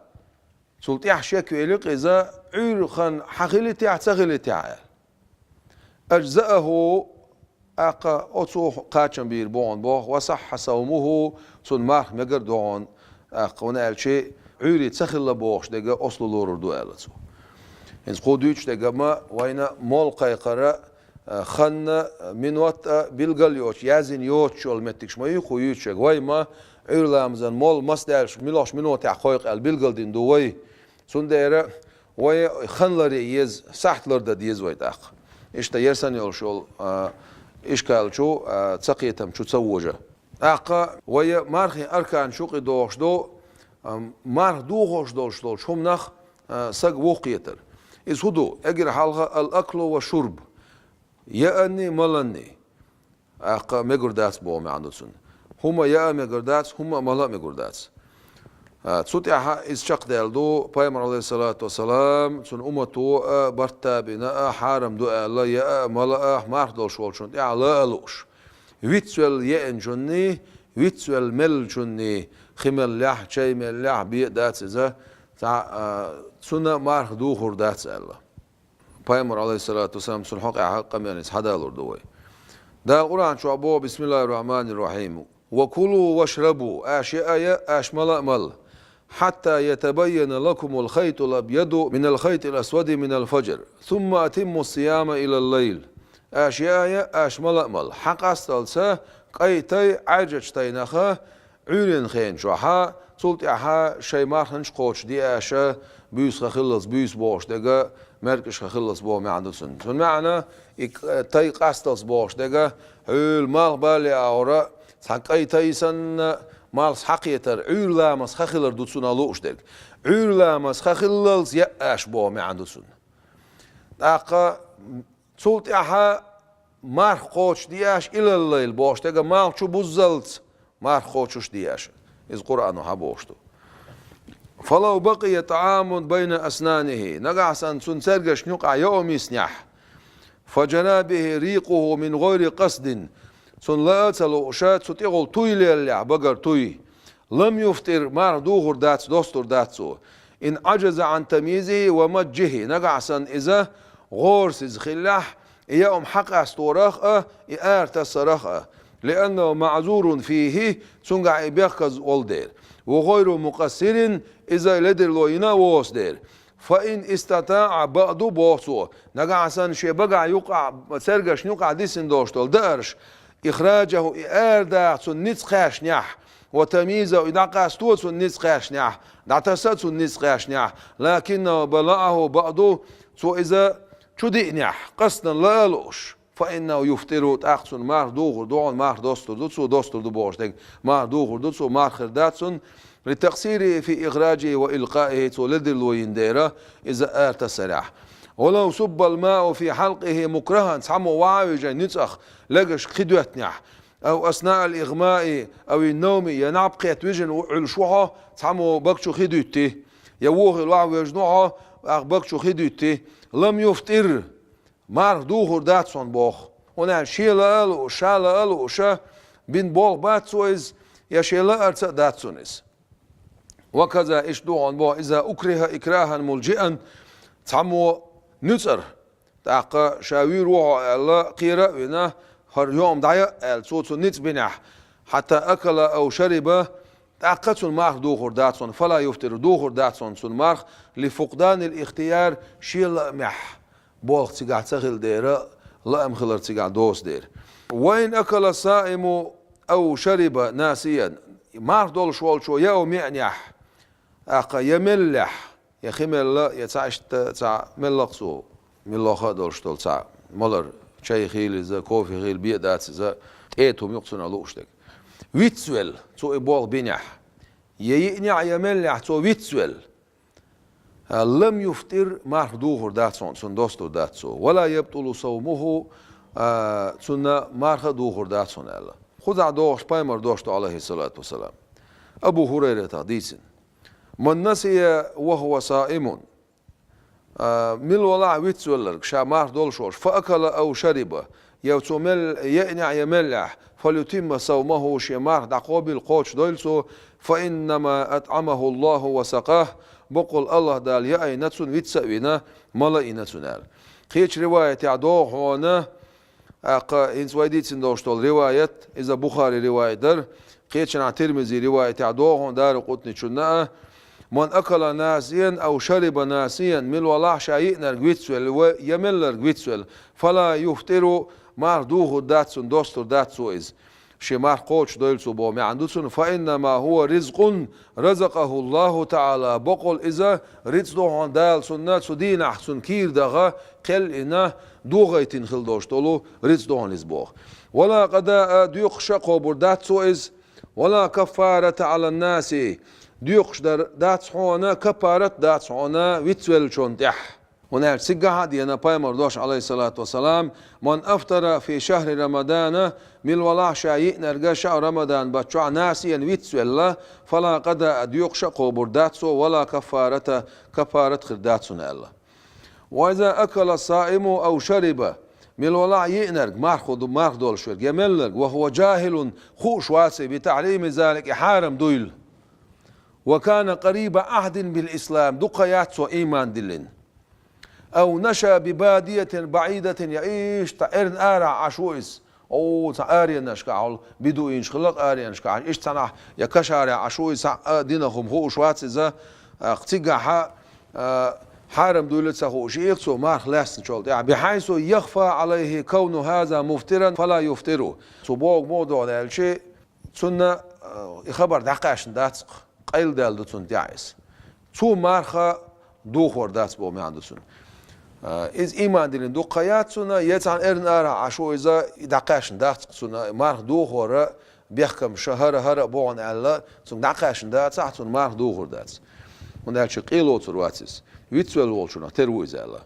Цул тӀаьхьа шек велира-кх иза, Ӏуьйра хан хьан хили техьа, ца хили техьа аьлла. Аджзааху, тӀаккха оцо кхачам бийр бу хьуна боху, ва сахьхьа савмуху, цунна марха мегар ду хьуна, тӀаккха, хӀунда аьлча Ӏуьйре ца хилла бохуш дерг аслу лорур ду аьлла цо. ХӀинца кху дуьйцуш дерг ма вайна молла кхайкхара, а, ханна, а, минот а билгал йоцуш, яздина йоцуш йолу меттигаш ма ю кху юьйцуш ерг. Вай ма Ӏуьйра ламазан молла маса даьлча, муьлхачу минотехь кхойкху аьлла билгалдина ду вай. Цундела вай хан ларъян еза, сахьт лардан деза вай тӀаккха. Иштта ер санна йолуш йолу, а, ишкал чу, а, цакхетам чу ца вожа. ТӀаккха вай мархийн арканаш юкъе догӀуш ду, а, марха духуш долуш долчу хӀуманах, а, саг вухкхетар. Иза хӀун ду? Эггара хьалха ал-аклу ва шурб. Яанний, маланний. ТӀаккха мегар дац боху маьӀна ду цуьнан. ХӀума яа мегар дац, хӀума а мала а мегар дац. А, цу тӀехь иза чекхдаьлла ду, Пайхамар, алейхиссалату вассалам, цуьнан уммато а, барт а бина а, хьарам ду аьлла, яа а, мала а, марха долуш волчунна тӀехь лаа а лууш. Вицвелла еанчунний, вицвелла меллачунний, хи меллехь, чай меллехь, бен а дац иза, цхьа, а, цунна марха духур дац аьлла. Пайхамар, алейхиссалату вассалам, цунна хьокъехь къамелаца хьадалур ду вай. Дала Къуръан чохь боху: «Бисмиллахир рахманир рахим. Ва кулу вашрабу». Аша яа а яа, аша мала а мала. «Хьатта ятабайяна лакумул хайтул абъяду минал хайтил асвади минал фаджр. Сумма атимму сияма илал лайл». Аша яа а яа, аша мала а мала. Хьан къасталца кӀай тай Ӏаьржачу тайнаха Ӏуьйренан хенан чохьа, цул тӀаьхьа шайн марханаш кхочушде аша, буьйса хан хиллалц буьйса бохуш дерг, мергаш хан хиллалц боху маьӀна ду цуьнан. Цуьнан маьӀна, и к-, тай къасталц бохуш дерг, хьуьлла малх балале агӀора, цхьа кӀай тай санна, малх схьакхетар, Ӏуьйра ламазан хан хилар ду цунах лууш дерг. Ӏуьйра ламазан хан хиллалц яа аша боху маьӀна ду цуьнан. ТӀаккха цул тӀаьхьа марха кхочушде аша, илал лайл бохуш дерг, малх чу буззалц марха кхочушде аша. Иза Къуръано хьан бохуш ду. «Фалав бакъия тӀаамун байна аснанихи». Нагахь санна цуьнан цергашна юкъахь йоам йиснехь. «Фаджара бихи рихуху мин гӀайри къасдин». Цунна лаа а ца лууша, цу тӀехула туй леллехь, багара туй. «Лам юфтир», марха духур дац, достур дац цо. «Ин Ӏаджаза Ӏан тамйизихи ва маджжихи», нагахь санна иза гӀорасиз хиллехь, и яа хӀума хьакъасторах а, и аратассарах а. «Лианнаху маъзурун фихи», цуьнгахь и бехказа волу дела. «Ва гӀайру мукъассирин», иза ледарло йина а воцу дела. «Фа ин истатаӀа баъду», боху цо, нагахь санна шен багахь юкъахь, цергашна юкъахь дисина долуш долу даарш, «ихраджаху», и арадаха цунна ницкъ кхаьчнехь, «ва тамйизаху», и дӀакъасто цунна ницкъ кхаьчнехь, дӀатаса цунна ницкъ кхаьчнехь, «лакиннаху балаӀаху баъду», цо иза чу диънехь, къастан ла а лууш, فإنه يفطر, тӀаккха цунна марха духур ду, хьуна марха достур ду цо, достур ду бохуш дерг, марха духур ду цо, марха хир дац цунна, لتقصيره في إخراجه وإلقائه, цо ледарло йина дера, иза ара тасарехь. ولو صب الماء في حلقه مكرها, цхьаммо вахьа а вижина нуьцкъах легашка хи доьттинехь, أو أثناء الإغماء أو النوم, я наб кхетта вижина Ӏуьллуш ву хьо, цхьаммо бага чу хи дуьтти, я вохийла вахьа вежна ву хьо, тӀаккха бага чу хи дуьтти, لم يفطر, марха духур дац хьуна боху. ХӀунда аьлча шен ла а лууш, ша ла а лууш, бина болх бац цо иза, я шен лаарца а дац цунна иза. وكذا, иштта ду хьуна боху, إذا أكره إكراها ملجئا, цхьаммо нуьцкъара, тӀаккха ша вуьйр ву хьо аьлла, кхера а вина, хӀара йоам дӀаяа аьлла, цо цунна ницкъ бинехь, حتى أكل أو شرب, тӀаккха цунна марха духур дац хьуна, فلا يفطر, духур дац хьуна цунна марха, لفقدان الاختيار, шен лаамехь болх цигахь ца хилла дера, лаам хилар цигахь доцу дера. وإن أكل الصائم أو شرب ناسيا, марха долуш волчо яа йиънехь, тӀаккха я меллехь, я хи мелла, я цхьа иштта цхьа мелла-кх цо, меллаха а долуш долу цхьа малар, чай хила иза, кофе хила, бен дац иза, тӀета хӀума ю-кх цунах лууш дерг. Вицвелла, цо и болх бинехь, я йиънехь, я меллехь цо вицвелла, لم يفطر, марха духур дац хьуна, цунна достур дац цо. ولا يبطل صومه, а, цунна марха а духур дац хьуна аьлла. Кхузахь догӀуш пайхамар дош ду, Ӏалайхиссалату вассалам, Абу ХӀурайратах дийцина: من نسي وهو صائم, а, мила валахь вицвелларг, ша марха долуш волуш, فأكل أو شرب, я цо мел-, йиънехь, я меллехь, فليتم صومه, шен марха дӀакхобийла, кхочушдойла цо, فإنما أطعمه الله وسقاه, баккъалла АллахӀ Дала яайна цунна, виц а вина, мала а йина цунна аьлла. Кхечу риваятехь догӀу хьуна, тӀаккха хӀинца вай дийцина долуш долу риваят, иза Бухари риваят дара, кхечанхьа Тирмизи риваятехь догӀу хьуна, Даракъутничунна а: من أكل ناسيا أو شرب ناسيا, мила валахь ша йиънарг вицвелла, ва я мелларг вицвелла, فلا يفطر, марха духур дац цунна, достур дац цо иза, шен марха кхочушдойла цо боху маьӀна ду цунна, فإنما هو رزق رزقه الله تعالى, баккъалла иза рицкъ ду хьуна Дала цунна цу дийнахь цунна кийра даха кхел а йина, дохийтина хила долуш долу рицкъ ду хьуна иза боху. ولا قضاء, доькъуш а кхобур дац цо иза, ولا كفارة على الناسي, доькъуш дар дац хьуна, каффарат дац хьуна вицвеллачунна тӀехь. ХӀунда аьлча цигахь а деана пайхамар дош, Ӏалайхиссалату вассалам: من أفطر في شهر رمضان, мила валахь ша йиънарг шахьр Рамадан баттахь, ناسيا, вицвелла, فلا قضاء, доькъуш а кхобур дац цо, ولا كفارة, каффарат хир дац цунна аьлла. وإذا أكل الصائم أو شرب, мила валахь йиънарг, марха ду-, марха долуш верг, я мелларг, وهو جاهل, хууш вац и, بتحريم ذلك, и хьарам дуйла, وكان قريب عهد بالإسلام, дукха яц цо ийман диллина, أو نشأ ببادية بعيدة, я иштта эрна арахь Ӏаш ву иза, о, цхьа аренашкахь, хьуна бедуинаш хилла-кх аренашкахь, иштта цхьанхьа я кошарехь Ӏаш ву иза, цхьа а динах хӀума хууш вац иза, а, цигахь а, а, хьарам дуйла ца хууш йиъ-кх цо марха лаьцначул тӀаьхьа, بحيث يخفى عليه كون هذا مفطرا فلا يفطر. Цо бохург муха ду аьлча, цунна, а, и хабар дӀакхаьчна дац-кх, къайладаьлла ду цунна тӀехь иза. Цо марха духор дац боху маьӀна ду цунна. А, иза ийман диллина дукха яц цунна, я цхьана эрна арахь Ӏаш ву иза, и дӀакхаьчна дац-кх цунна, марха духора бехкамаш хӀара-хӀара а бу хьуна аьлла, цунга дӀакхаьчна дацахь, цунна марха духур дац. ХӀунда аьлча къе лоцур вац иза. Вицвелла волчунах тера ву иза аьлла.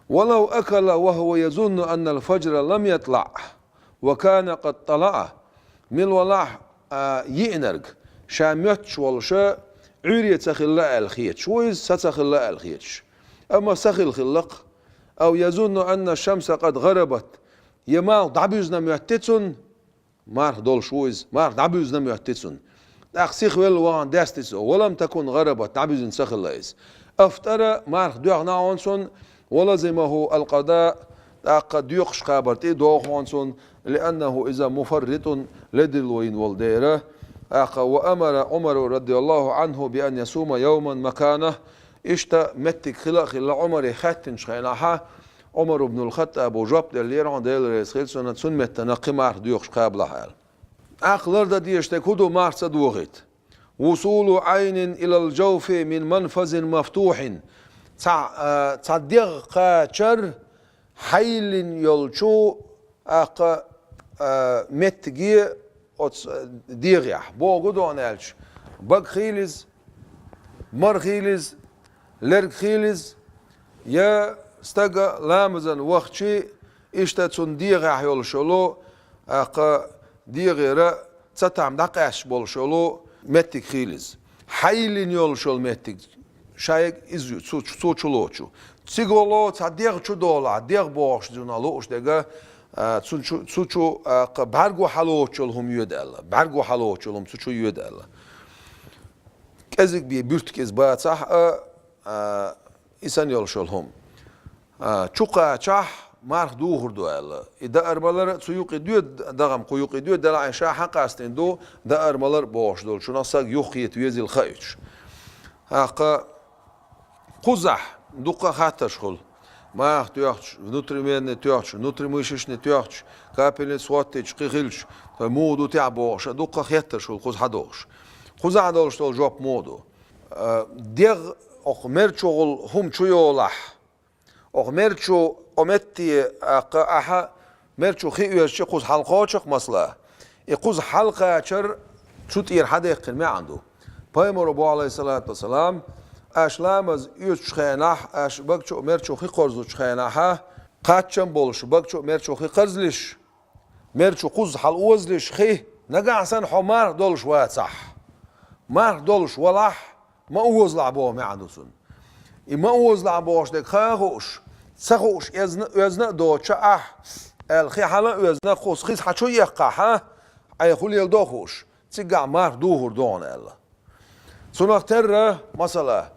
ولو أكل وهو يظن أن الفجر لم يطلع وكان قد طلع, мила валахь, а, йиънарг, ша моьттуш волуша, Ӏуьйре ца хилла аьлла хеташ ву иза, са ца хилла аьлла хеташ. Амма са хилла хилла-кх. أو يظن أن الشمس قد غربت, я малх дӀабуьзна моьтту цунна, марха долуш ву иза, марха дӀабуьзна моьтту цунна. ТӀаккха сихвелла вахана даьсти цо, ولم تكن غربت, дӀабуьзна ца хилла иза. أفطر, марха доьхна хьуна цунна, ولزمه القضاء, тӀаккха доькъуш кхабар тӀе а догӀу хьуна цунна, لأنه иза مفرط, ледарло йина волу дера. ТӀаккха وأمر عمر رضي الله عنه بأن يصوم يوما مكانه. Иштта меттиг хила а хилла, Ӏумаре хаьттинчу хенахьа, Ӏумар ибн ал-Хаттаба жоп деллера, хьуна Дела реза хила цунна, цунна меттана кхин марха доькъуш кхабалахь аьлла. ТӀаккха лардан дезаш дерг хӀун ду марха ца дохийта? وصول عين إلى الجوف من منفذ مفتوح. Цхьа, а, цхьа дегӀ кхачар хьайиллина йолчу, тӀаккха, а, меттиге оцу дегӀехь. Боху дона аьлча, бага хийла иза, мара хийла иза, лерг хийла иза, я стага ламазан вахчи, иштта цунна дегӀехь йолуш йолу, тӀаккха дегӀера цатам дӀакъаьсташ болуш йолу меттиг хийла иза. Хьайиллина йолуш йолу меттиг шайга иза ю, цу, цу чу лоцу. Цига волу цхьа дегӀ чу долахь, дегӀ бохуш зуна лууш дега, а, цу чу, цу чу, а, кха бӀаьрго хьалоцу йолу хӀума йоьду аьлла. БӀаьрго хьалоцу йолу хӀума цу чу йоьду аьлла. КӀезиг бен буьртиг иза бацахь а, а, и санна йолуш йолу хӀума. А, чу кхачахь, марх духур ду аьлла. И даар малар цу юкъе доьду, дагӀам кху юкъе доьду, делахь и ша хьан къастийна ду, даар малар а бохуш долчунах саг юххета везийла хаийтуш. ТӀаккха кхузахь дуккха а хаттарш хуьлу. Марх тоьхча, внутривенный тоьхча, внутримышечный тоьхча, капельница хӀоттийча кхин хилча, ткъа муха ду техь бохуш, дуккха а хеттарш хуьлу кхуза хьадогӀуш. Кхузахь долуш долу жоп муха ду? А, дегӀ окху мер чухула хӀума чу йолахь, окху мер чу, окху метте, а, кха ахьа мер чу хи оьзча кхуза хьалакхочу-кх масала. И кхуза хьалакхачар цу тӀера хьадаьккхина маьӀна ду. Пайхамаро боху, Ӏалайхиссалату вассалам, аша ламаз оьцучу хенахь, аша бага чу а мер чу хи кхорзучу хенахь, кхаччам болуш бага чу а мер чу хи кхарзалиш, мер чу кхуза хьалаозалиш хи, нагахь санна хьо марх долуш вацахь, марх долуш валахь, ма озалахь боху маьӀна ду цунна. И ма озалахь бохуш дерг хан а хууш, ца хууш эзна, оьзна а доцуша ахь, аьлла хи хьала а оьзна, кхуза хи хьа чу а эккхахь, Ӏай хӀун леладо а хууш, цигахь марх духур ду хьуна аьлла. Цунах терра, масала,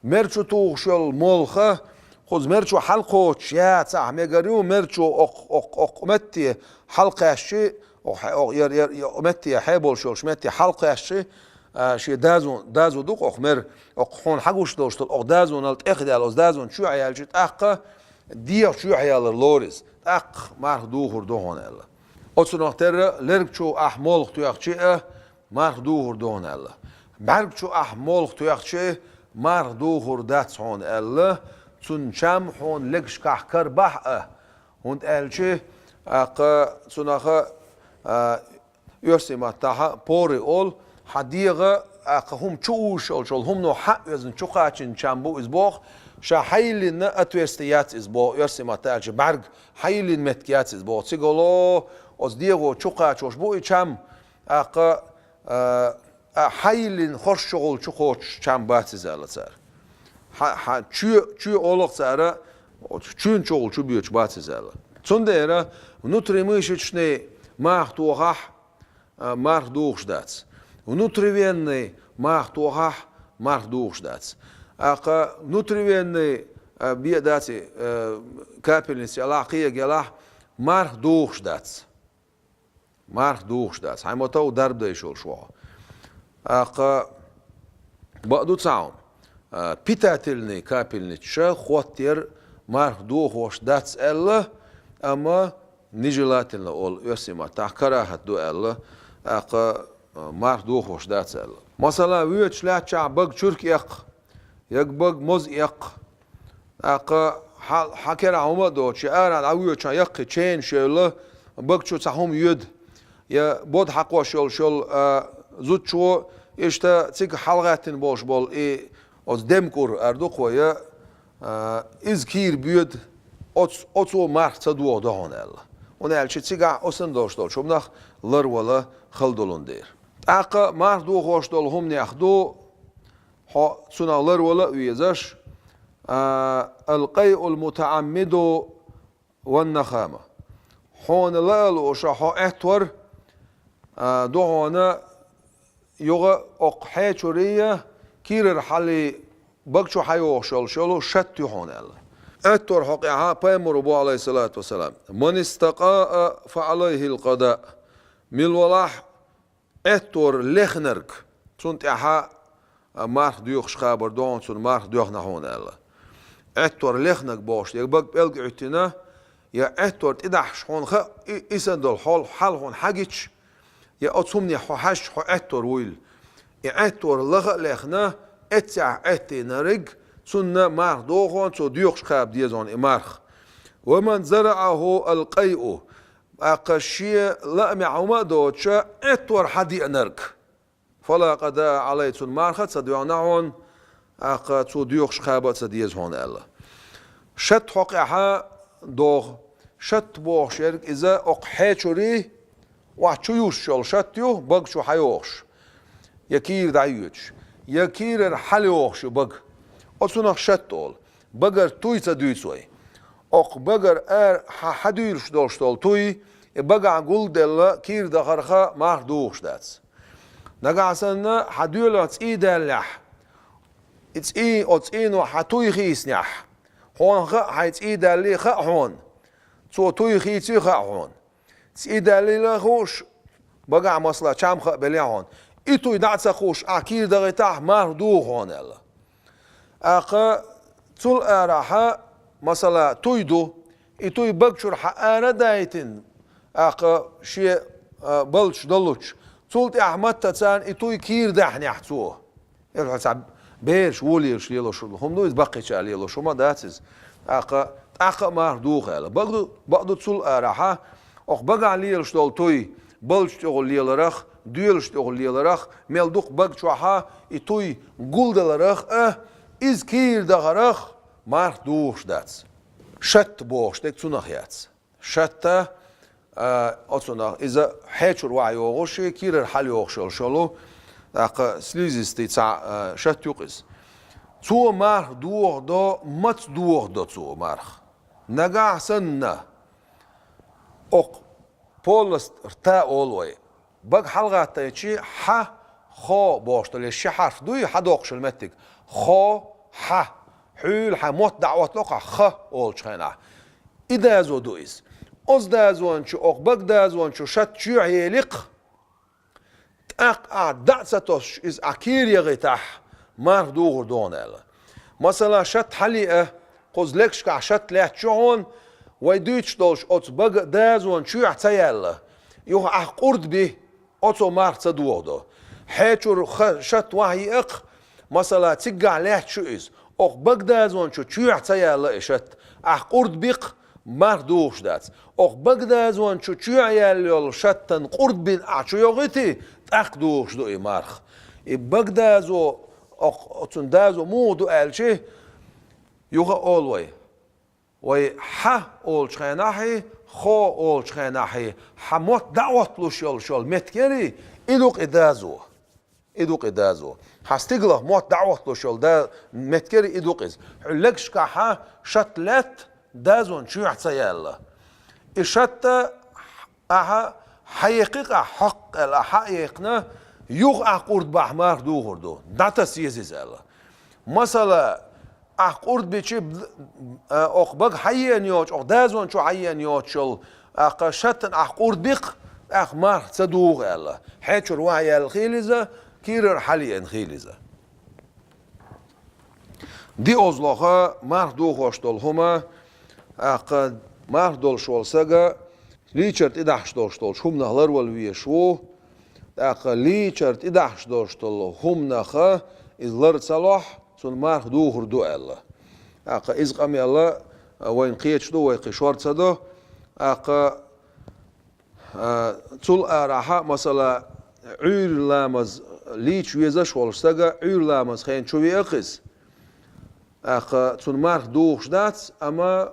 мер чу тухуш йолу молха, кхуза мер чу хьалакхочуш яцахь мегар ю, мер чу окх-, окх-, окх метте хьалакхаьшчи, окх-, окх-, яр-, яр-, окх метте хьеболуш йолуш метте хьалакхаьшчи, а, шен дазо, дазо ду-кх окх мер, окх хьуна хьагуш долуш долу окх дазонал тӀехдаьлла, оцу дазон чоьхьа яьлча, тӀаккха дегӀа чоьхьа ялар лору иза, тӀаккха марх духур ду хьуна аьлла. Оцунах терра лерг чу ахь молха тоьхчи а, марх духур ду хьуна аьлла. БӀаьрг чу ахь молха тоьхчи, марх духур дац хьуна аьлла, цунна чам хьуна легашкахь карабахь а, хӀунда аьлча, аккха цунах а, оьрсийн маттахь поры олу, хьан дегӀа, аккха хӀума чу уьйш йолчу хӀумано хьаъ оьзна чу кхачийна чам бу иза боху, ша хьайиллина отверстие яц иза боху, оьрсийн маттахь аьлча бӀаьрг хьайиллина меттиг яц иза боху. Цига ло оцу дегӀо чу кхачош бу и чам, аккха, а, а, хьайиллина хорш чухула чу кхочуш чам бац иза аьлла цара. Хьа-, хьа-, чоь, чоь олу-кх цара, оцу чоьн чухула чу боьдуш бац иза аьлла. Цундела внутримышечный марх тохахь, а, марх духуш дац. Внутривенный марх тохахь, марх духуш дац. Аккха внутривенный, а, бен дац и, а, капельница ялахь, кхиъ ялахь, марх духуш дац. Марх духуш дац. Хьайн ма-тов дарба дайш йолуш ву хьо. Аккха бакъ ду цхьа хӀума. А, питательный капельницаш хӀоттаяр марх дохош дац аьлла, амма нежелательно олу оьрсийн маттахь, карахӀат ду аьлла, аккха, а, марх дохош дац аьлла. Масала, воьдуш лаьттачохь бага чуьрк эккха, я бага моза эккха, тӀаккха хьа-, хьан керахь хӀума а доцуш, я арахь дӀавоьдучохь яккхий ченаш евлла, бага чу цхьа хӀума йоьду, я бода хьакхош йолуш йолу, а, зудчо, иштта цига хьалагӀаьттина болуш болу и оцу демкӀур ар ду кхо, я, а, иза кийра боьду, оц-, оцо марх ца дохадо хьуна аьлла. ХӀунда аьлча цигахь оцунна долуш долчу хӀуманах ларвала хала долун дера. ТӀаккха марх дохош долу хӀуманех ду, хьо цунах ларвала а везаш, а, алкъайъул мутаӀаммиду ван нахама. Хьуна лаа лууш хьо Ӏеттор, а, ду хьуна юха оккха хьечурий, кийрара хьалий бага чу хьайогӀуш йолуш йолу шатта ю хьуна аьлла. Ӏеттор хьокъехь пайхамаро боху, Ӏалайхиссалату вассалам: «Ман истакъаъа фа Ӏалайхил къадаъ». Мила валахь Ӏеттор лехнарг, цунна тӀаьхьа, а, марх доьхуш кхабар ду хьуна, цунна марх доьхна хьуна аьлла. Ӏеттор лехнарг бохуш дерг бага пӀелг Ӏуьттина, я Ӏеттор тӀедахьаш хьуна хаьа, и, и санна долу хьол, хьал хьуна хьагича, я оцу хӀуманех хьо хьаьжча, хьо Ӏеттор вуйла. И Ӏеттор лаха а лехна, эццехь Ӏеттийнарг, цунна марх доху хьуна, цо доьхуш кхаба деза хьуна и марх. ومن زرعه القيء, тӀаккха шен лаамехь хӀума а доцуш, Ӏеттор хьадеанарг. فلا قضاء عليه, цунна марха а ца доьгӀна хьуна, тӀаккха цо доьхуш кхаба а ца деза хьуна аьлла. Шатта хьокъехь а догӀу. Шатта бохуш ерг иза окху хьечурий, охьа чу юьсуш йолу шатта ю, бага чу хьайогӀуш, я кийра дӀайоьдуш, я кийрара хьалайогӀуш ю бага. Оцунах шатта олу. Багара туй ца дуьйцу вай. Окху багара ара хьан хьадуьйлуш долуш долу туй, и багахь гулделла кийра дахарха марха дугӀуш дац. Нагахь санна хьан доьлахь цӀий даьллехь, и цӀий, оцу цӀийно хьан туй хийцинехь, хьуна хаьа хьайн цӀий даьллий хаьа хьуна, цо туй хийций хаьа хьуна. ЦӀий даьллийла хууш, багахь, масала, чам хаа белехь хьуна, и туй дӀа а ца кхуьуш, ахь кийра дахийтахь, марха дугӀу хьуна аьлла. ТӀаккха цул арахьа, масала, туй ду, и туй бага чуьра хьан ара а дайтина, тӀаккха шен, а, балдаш доллучу, цул тӀаьхьа матта царна и туй кийра даьхьнехь цо. Иза хьо цхьа бераш волаелаш лелош хӀума ду, иза баккхийчара лелош хӀума дац иза. ТӀаккха, тӀаккха а марха дугӀу аьлла. Бакъду, бакъду цул арахьа, окху багахь лелаш долу туй, балдаш тӀехула леларах, доьлаш тӀехула леларах, мел дукха бага чохьа и туй гулдаларах а, иза кийра дахарах марха дугӀуш дац. Шатта бохуш дерг цунах яц. Шатта, а, оцунах, иза хьечур ваха йогӀуш, кийрара хьалайогӀуш йолуш йолу, тӀаккха слизистый цхьа, а, шатта ю-кх иза. Цо марха дохадо, маца дохадо цо марха? Нагахь санна, окху полость рта олу вай. Бага хьалагӀаттайчи, хьа, хо бохуш долу, ши хьарф дуй, хьадоккхуш йолу меттиг. Хо, хьа. Хьуьйла хьан мотт дӀаоттало-кх ахь ха олучу хенахь. И дазо ду иза. Оцу дазон чу, окху бага дазон чу шатта чоьхьа елий-кх, тӀаккха ахь дӀа а ца тосуш, иза ахь кийра яхийтахь, марха дугӀур ду хьуна аьлла. Масала, шатта хьалаеа, кхуза легашкахь шатта лаьтташ ю хьуна, вай дуьйцуш долуш оцу бага дазон чоьхьа ца яьлла, юха ахь къурд би, оцо марха ца дохадо. Хьечур ха шатта ваха йиа-кх, масала, циггахь лаьтташ ю иза, окху бага дазон чу чоьхьа ца яьлла и шатта, ахь къурд би-кх, марха дугӀуш дац. Окху бага дазон чу чоьхьа яьлла йолу шаттан къурд бина ахь чу йохуьйтий, тӀаккха дугӀуш ду и марха. И бага дазо, окху, оцун дазо муха ду аьлчи, юха а олу вай. Вай хьа олучу хенахьий, хо олучу хенахьий, хьан мотт дӀаотталуш йолуш йолу меттиг ярий, и ду-кх и дазо. И ду-кх и дазо. Хьан стигалах мотт дӀаотталуш йолу да-, меттиг ярий, и ду-кх иза. Хьуьллегашкахьа шатта лаьтта дазон чоьхьа ца яьлла. И шатта ахьа хьаекхи-кх ахь хьокху аьлла, ахь хьа а яьккхина, юха ахь къурд бахь марха дугӀур ду. ДӀатаса еза иза аьлла. Масала, ахь къурд бичи, а, окху бага хьаеана йоцуш, окху дазон чу хьаеана йоцуш йолу, ахь кху шаттана ахь къурд бикх, ахь марха ца дугӀу аьлла. Хьечур ваха яьлла хила иза, кийрара хьалаеана хила иза. Диозлоха марха духош долу хӀума, тӀаккха марха долуш волу сага лийчар тӀедахьаш долуш долчу хӀуманах ларвала везаш ву, тӀаккха лийчар тӀедахьаш долуш долу хӀуманаха иза лар ца лохь, цунна марха духур ду аьлла. ТӀаккха иза къамел а вайна кхеташ ду, вай кхин шор ца до. ТӀаккха А, цул арахьа, масала, Ӏуьйра ламаз лийча везаш волуш сага, Ӏуьйра ламаз хен чу веа кхиз. ТӀаккха цунна марха духуш дац, амма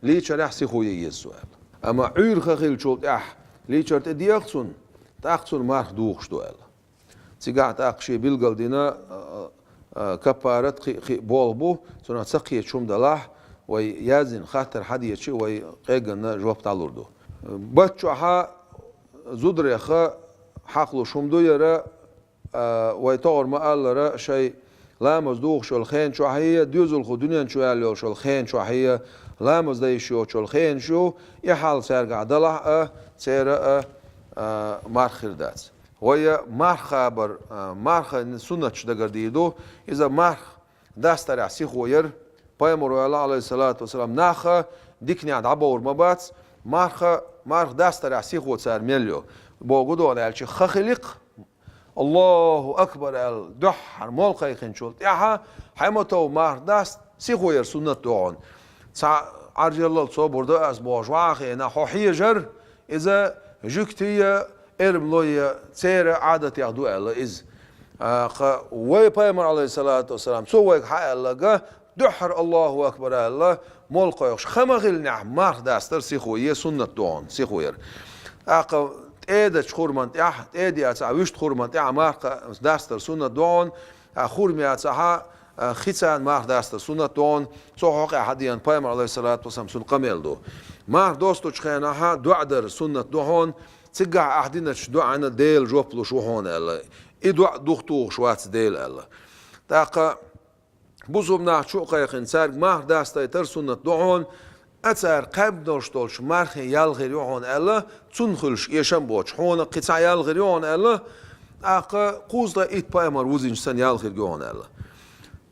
лийчарехь сихо е еза цо аьлла. Амма Ӏуьйра ха хилчул тӀаьхьа лийчар тӀе деха цунна, тӀаккха цунна марха духуш ду аьлла. Цигахь тӀаккха шен билгал дина, а, а, каппарат кхи, кхи болх бу, цунах ца кхеташ хӀума далахь, вай яздина хаттар хьадечи, вай къегганна жоп дӀалур ду. Бат чохьа зудареха хьакхалуш хӀума ду яра, а, вай тохар ма-аллара, шай ламаз духуш йолу хен чохье, доьзалхо дуьнен чу аьлла йолуш йолу хен чохье, ламаз дан йиш йоцу йолу хенаш ю, и хьал цаьргахь далахь а, церан а, а, марха хир дац. Вай марха хабар, а, марха суннаташ дагар дийр ду. Иза марха дастарехь сихо яр. Пайхамар ваьлла, алейхиссалату вассалам, наха диканехь дӀабовр ма бац. Марха, марха дастарехь сихо цара мел йо. Богу дона аьлча, ха хиликх, Аллаху акбар аьлла, дуьххьара мол кхайкхинчул тӀаьхьа, хьай ма тов марха даст, сихо яр суннат догӀун. Цхьа Ӏаржаллал цо бур да ас бохуш ваха хенахь хьо хьежар, иза жуьгтий а, эрмалой а церан Ӏадатех ду аьлла иза. ТӀаккха вай пайхамар, алейхиссалату вассалам, цо вайга хьааьлларг, дуьххьара Аллаху акбар аьлла, молла кхойкхуш, ха ма хиллинехь, марха дастар сихо е суннат ду хьуна, сихо яр. ТӀаккха тӀедечу хурман тӀехь, тӀеда яцахь вуьшта хурман тӀехь марха дастар суннат ду хьуна, а хурма яцахь, а, хи царна марха дастар суннат ду хьуна, цу хьокъехь хьадеана пайхамар, алейхиссалату вассалам, цунна къамел ду. Марха достучу хенахь доӀа дар суннат ду хьуна, цигахь ахь диначу доӀана Дела жоп луш ву хьуна аьлла. И доӀа духтухуш вац Дела аьлла. ТӀаккха бусулба нах чу а кхайкхина, цаьрга марха дастайтар суннат ду хьуна, а цара кхаьбна долуш долчу мархийн ял хир ю хьуна аьлла, цунна хуьлуш эшам боцуш, хьуна кхин цхьа ял хир ю хьуна аьлла, тӀаккха кхузткъе итт пайхамар вузинчу санна ял хир ю хьуна аьлла.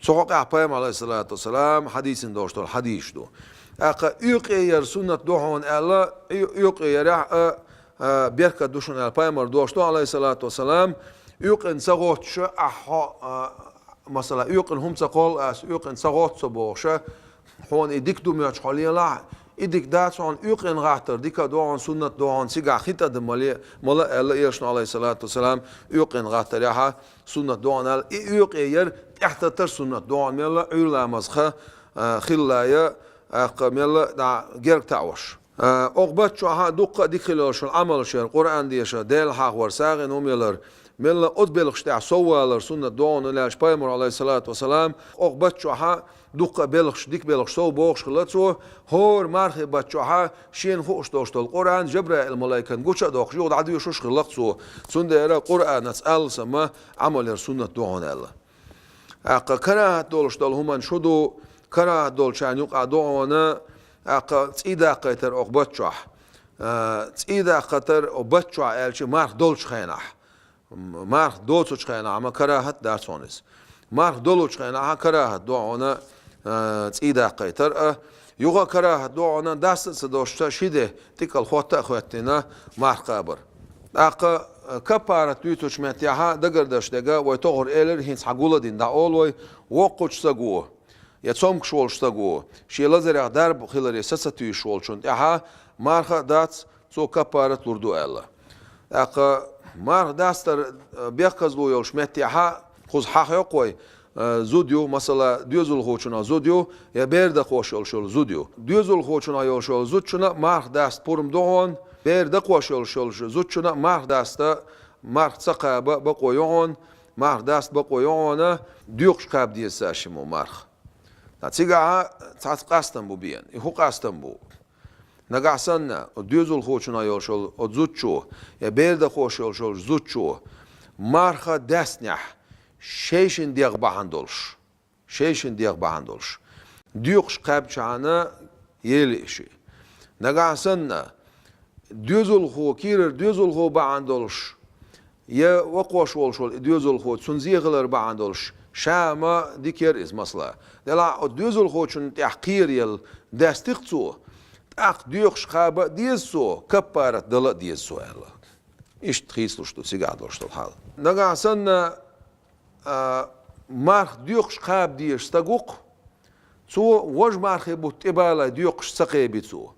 Цу хьокъехь пайхамар, алейхиссалату вассалам, хьадийцина долуш долу хьадисаш ду. ТӀаккха оькъе яр суннат ду хьуна аьлла, оь-, оькъе ярехь а, а, беркат ду шуна аьлла пайхамар дош ду, алейхиссалату вассалам, оькъина ца гӀоттуш ахь хьо, а, масала, оькъина хӀума ца кхоллу ас, оькъина ца гӀотту со бохуша, хьуна и дика ду моьттуш хьо лелахь, и дика дац хьуна, оькъина гӀаттар дика а ду хьуна, суннат ду хьуна, цигахь хи тӀадам ма ле-, ма ла аьлла элчано, алейхиссалату вассалам, оькъина гӀаттарехь суннат ду хьуна аьлла, и оькъе яр тӀехтаттар суннат ду хьуна мелла, Ӏуьйра ламазха, а, хилла я, тӀаккха мелла дӀа герга таӀош. А, окху баттахь дуккха а дика хила йолуш йолу Ӏамалш яр, Къуръан деша, Дела хьахавар, сагӀина хӀума ялар, мелла оцу белхаш тӀехь соввалар суннат ду хьуна, аьлча пайхамар, алейхиссалату вассалам, окху баттахь дуккха а белхаш, дика белхаш сов бохуш хилла цо, хӀора мархи баттахь шена хууш долуш долу Къуръан Жабраил малайкан гуча а доккхуш, юха дӀадоьшуш хилла цо, цундела Къуръанаца алсамма Ӏамал яр суннат ду хьуна аьлла. ТӀаккха карахӀат долуш долу хӀуманаш хӀун ду, карахӀат долчарна юкъахь ду хьуна, тӀаккха цӀий даккхайтар окху баттахь. А, цӀий даккхатар окху баттахь аьлча марха долчу хенахь. М-, марха доцучу хенахь ма карахӀат дац хьуна иза. Марха долучу хенахь карахӀат ду хьуна, а, цӀий даккхайтар а. Юха карахӀат ду хьуна даста а ца долуш ца ши де тӀекӀал хотта а хоьттина марха кхабар. ТӀаккха, а, каппарат дуьйцучу меттехь дагардаш дега вай тохара элира, хӀинца хьан гула дина дӀаолу вай, воккхачу саго, я цомгуш волуш саго, шен лазарех дарба хиларе са ца туьйсуш волчун тӀехь марха а дац, цо каппарат лур ду аьлла. ТӀаккха марха дастар, а, бехказло йолуш меттехь кхуза хьахьокху вай, а, зуда ю, масала, доьзалхочунах зуда ю, я бер дакхош йолуш йолу зуда ю. Доьзалхочунах йолуш йолу зудчунна марха даста пурба ду хьуна, бер дакхош йолуш йолу зудчунна марха даста, марха ца кхаба бакъо ю хьуна, марха даста бакъо ю хьуна, доькъуш кхаба деза цаьршиммо марха. Ткъа цигахь цхьацца къастам бу бен. И хӀун къастам бу? Нагахь санна, оцу доьзалхочунах йолуш йолу оцу зудчо, я бер дакхош йолуш йолу зудчо, марха даьстинехь, шайшинна дегӀ бахьана долуш, шайшинна дегӀ бахьана долуш, доькъуш кхаьбчахьана ели ши. Нагахь санна, доьзалхо, кийрара доьзалхо бахьана долуш, я вакхош волуш волу и доьзалхо, цунна зе хилар бахьана долуш, ша ма дика яра иза, масала. Делахь оцу доьзалхочунна тӀехь кхераелла даьстина цо, тӀаккха доькъуш кхаба а деза цо, каппарат дала а деза цо аьлла. Иштта хийцалуш ду цигахь долуш долу хьал. Нагахь санна, а, марха доькъуш кхаба дезаш стаг ву-кх, цо важа мархи бутт тӀебалай доькъуш ца кхеби цо.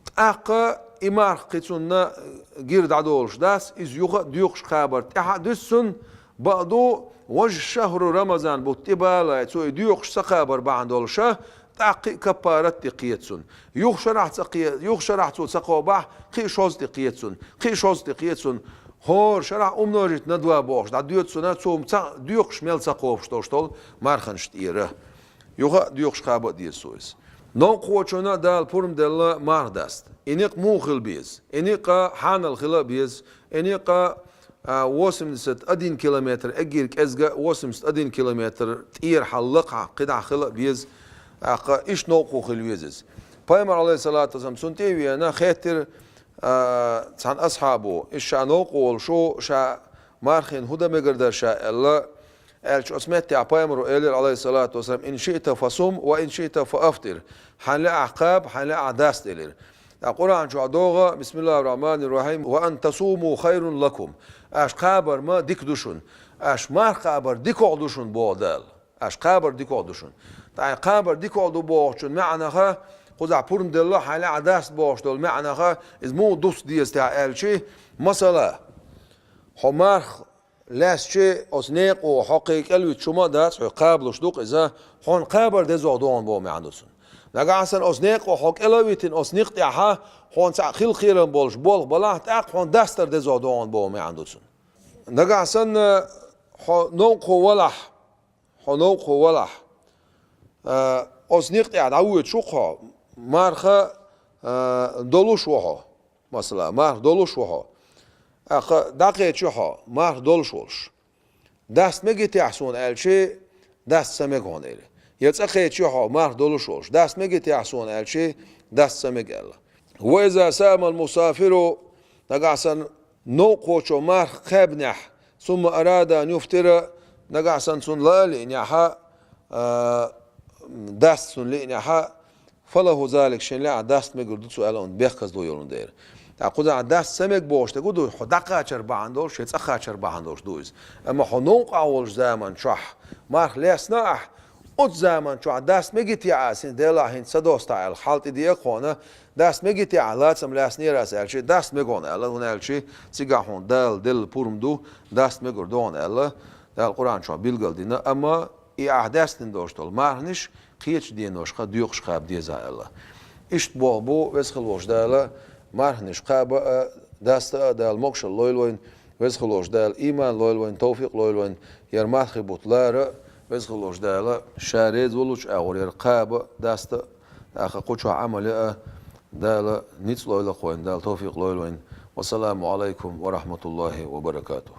ТӀаккха и марха кхин цунна гира дӀадолуш дац, иза юха а доькъуш кхабар тӀаьхьа а дуьсу цунна, бакъду, важа шахьру Рамазан бутт тӀебалай цо и доькъуш ца кхабар бахьана долуша, тӀаккха кхин а каппарат тӀе кхета цунна. Юха шарахь ца кхе-, юха шарахь цо ца кхобахь, кхин а шозза тӀе кхета цунна, кхин а шозза тӀе кхета цунна. ХӀора шарахь умножить на два бохуш дӀадоьду цунна, цо ца, доькъуш мел ца кхобуш долуш долу марханаш тӀера. Юха а доькъуш кхаба а деза цо иза. Новкъахочунна Дала пурба делла марха даста. И некъ муха хила беза? И некъ хьанал хила а беза. И некъ, а, восемьдесят один километр эггара кӀезга, восемьдесят один километр тӀера хьаллакхахь кхидӀа хила а беза. ТӀаккха иштта новкъахо хила веза иза. Пайхамар, алейхиссалату вассалам, цунна тӀе а веана, хеттира, а, цхьана асхьабо, иза ша новкъа волуш ву, ша мархина хӀун дан мегар дара ша аьлла, аьлча, оцу меттехь пайхамаро элира, алейхиссалату вассалам: «Ин шиъта фасум, ва ин шиъта фаафтир». Хьан лаахь кхаба, хьан лаахь даста элира. ТӀаккха Къуръан чохь догӀу: «Бисмиллахир рахманир рахим, ва ан тасуму хайрун лакум». Аша кхабар ма дика ду шуна. Аша марха кхабар дикагӀа ду шуна, боху Дала. Аша кхабар дикагӀа ду шуна. ТӀаккха кхабар дикагӀа ду бохучун маьӀнаха, Кхузахь пурм делла хьайла а даст бохуш долу маьӀнаха, иза муха дуста деза техьа аьлчи, масала, хьо марх лаьцчи оцу некъо хьо кхин кӀелвитчу ма дац, хьо кхабалуш ду-кх иза, хьуна кхабар дезо догӀун боху маьӀна ду цунна. Нагахь санна оцу некъо хьо кӀела а витина оцу некъа тӀехьа, хьуна цхьаъ хила кхерам болуш болх балахь, тӀаккха хьуна дастар дезо догӀун боху маьӀна ду цунна. Нагахь санна хьо новкъахо валахь, хьо новкъахо валахь, а, оцу некъа тӀехь дӀавоьдуш ву-кх хьо, марха, а, долуш ву хьо, масала, марха долуш ву хьо. ТӀаккха дӀакхечи хьо, марха долуш волуш. Даста мегий техьа суна аьлчи, даста ца мега хьуна аьлла. Я цӀа кхечи хьо, марха долуш волуш. Даста мегий техьа суна аьлчи, даста ца мега аьлла. Ва иза саамал мусафиру, нагахь санна новкъахочо марх кхаьбнехь, сумма арада ан юфтира, нагахь санна цунна лаа лиънехьа, а, даст цунна лиънехьа, фалаху залик, шен лаьа даст мегур ду цо аьлла, бехказло йолун дера. ТӀаккха кхузахь даст ца мега бохуш дерг ду, хьо дӀакхачар бахьана долуш, я цӀа кхачар бахьана долуш ду иза. Амма хьо новкъахь волчу заман чохь марх лесна ахь, оцу заман чохь даст мегий техьа ас хӀинца, Делахь хӀинца ца достахь аьлла, хьал тӀедеа кхона, даст мегий техьа, лацам лаьцнера ас аьлчи, даст мегона аьлла, хӀунда аьлчи цигахь хьуна Дала делла пурм ду, даст мегур догӀун аьлла, Дала Къуръан чохь билгал дина, амма и ахь даьстина долуш долу марханаш кхечу деношха доькъуш кхаба деза аьлла. Иштта боху бу Веза хила волчу Дала марханаш кхаба а, даста а Дала могушалла лойла вайна, Веза хила волчу Дала иман лойла вайна, товфикъ лойла вайна, яра мархи бутт лара а, Веза хила волчу Дала ша реза волучу агӀор яра кхаба а, даста а, тӀаккха кху чохь Ӏамал яа а Дала ницкъ лойла кхойна, Дала товфикъ лойла вайна. Вассаламу алайкум ва рахматуллахи ва баракатух.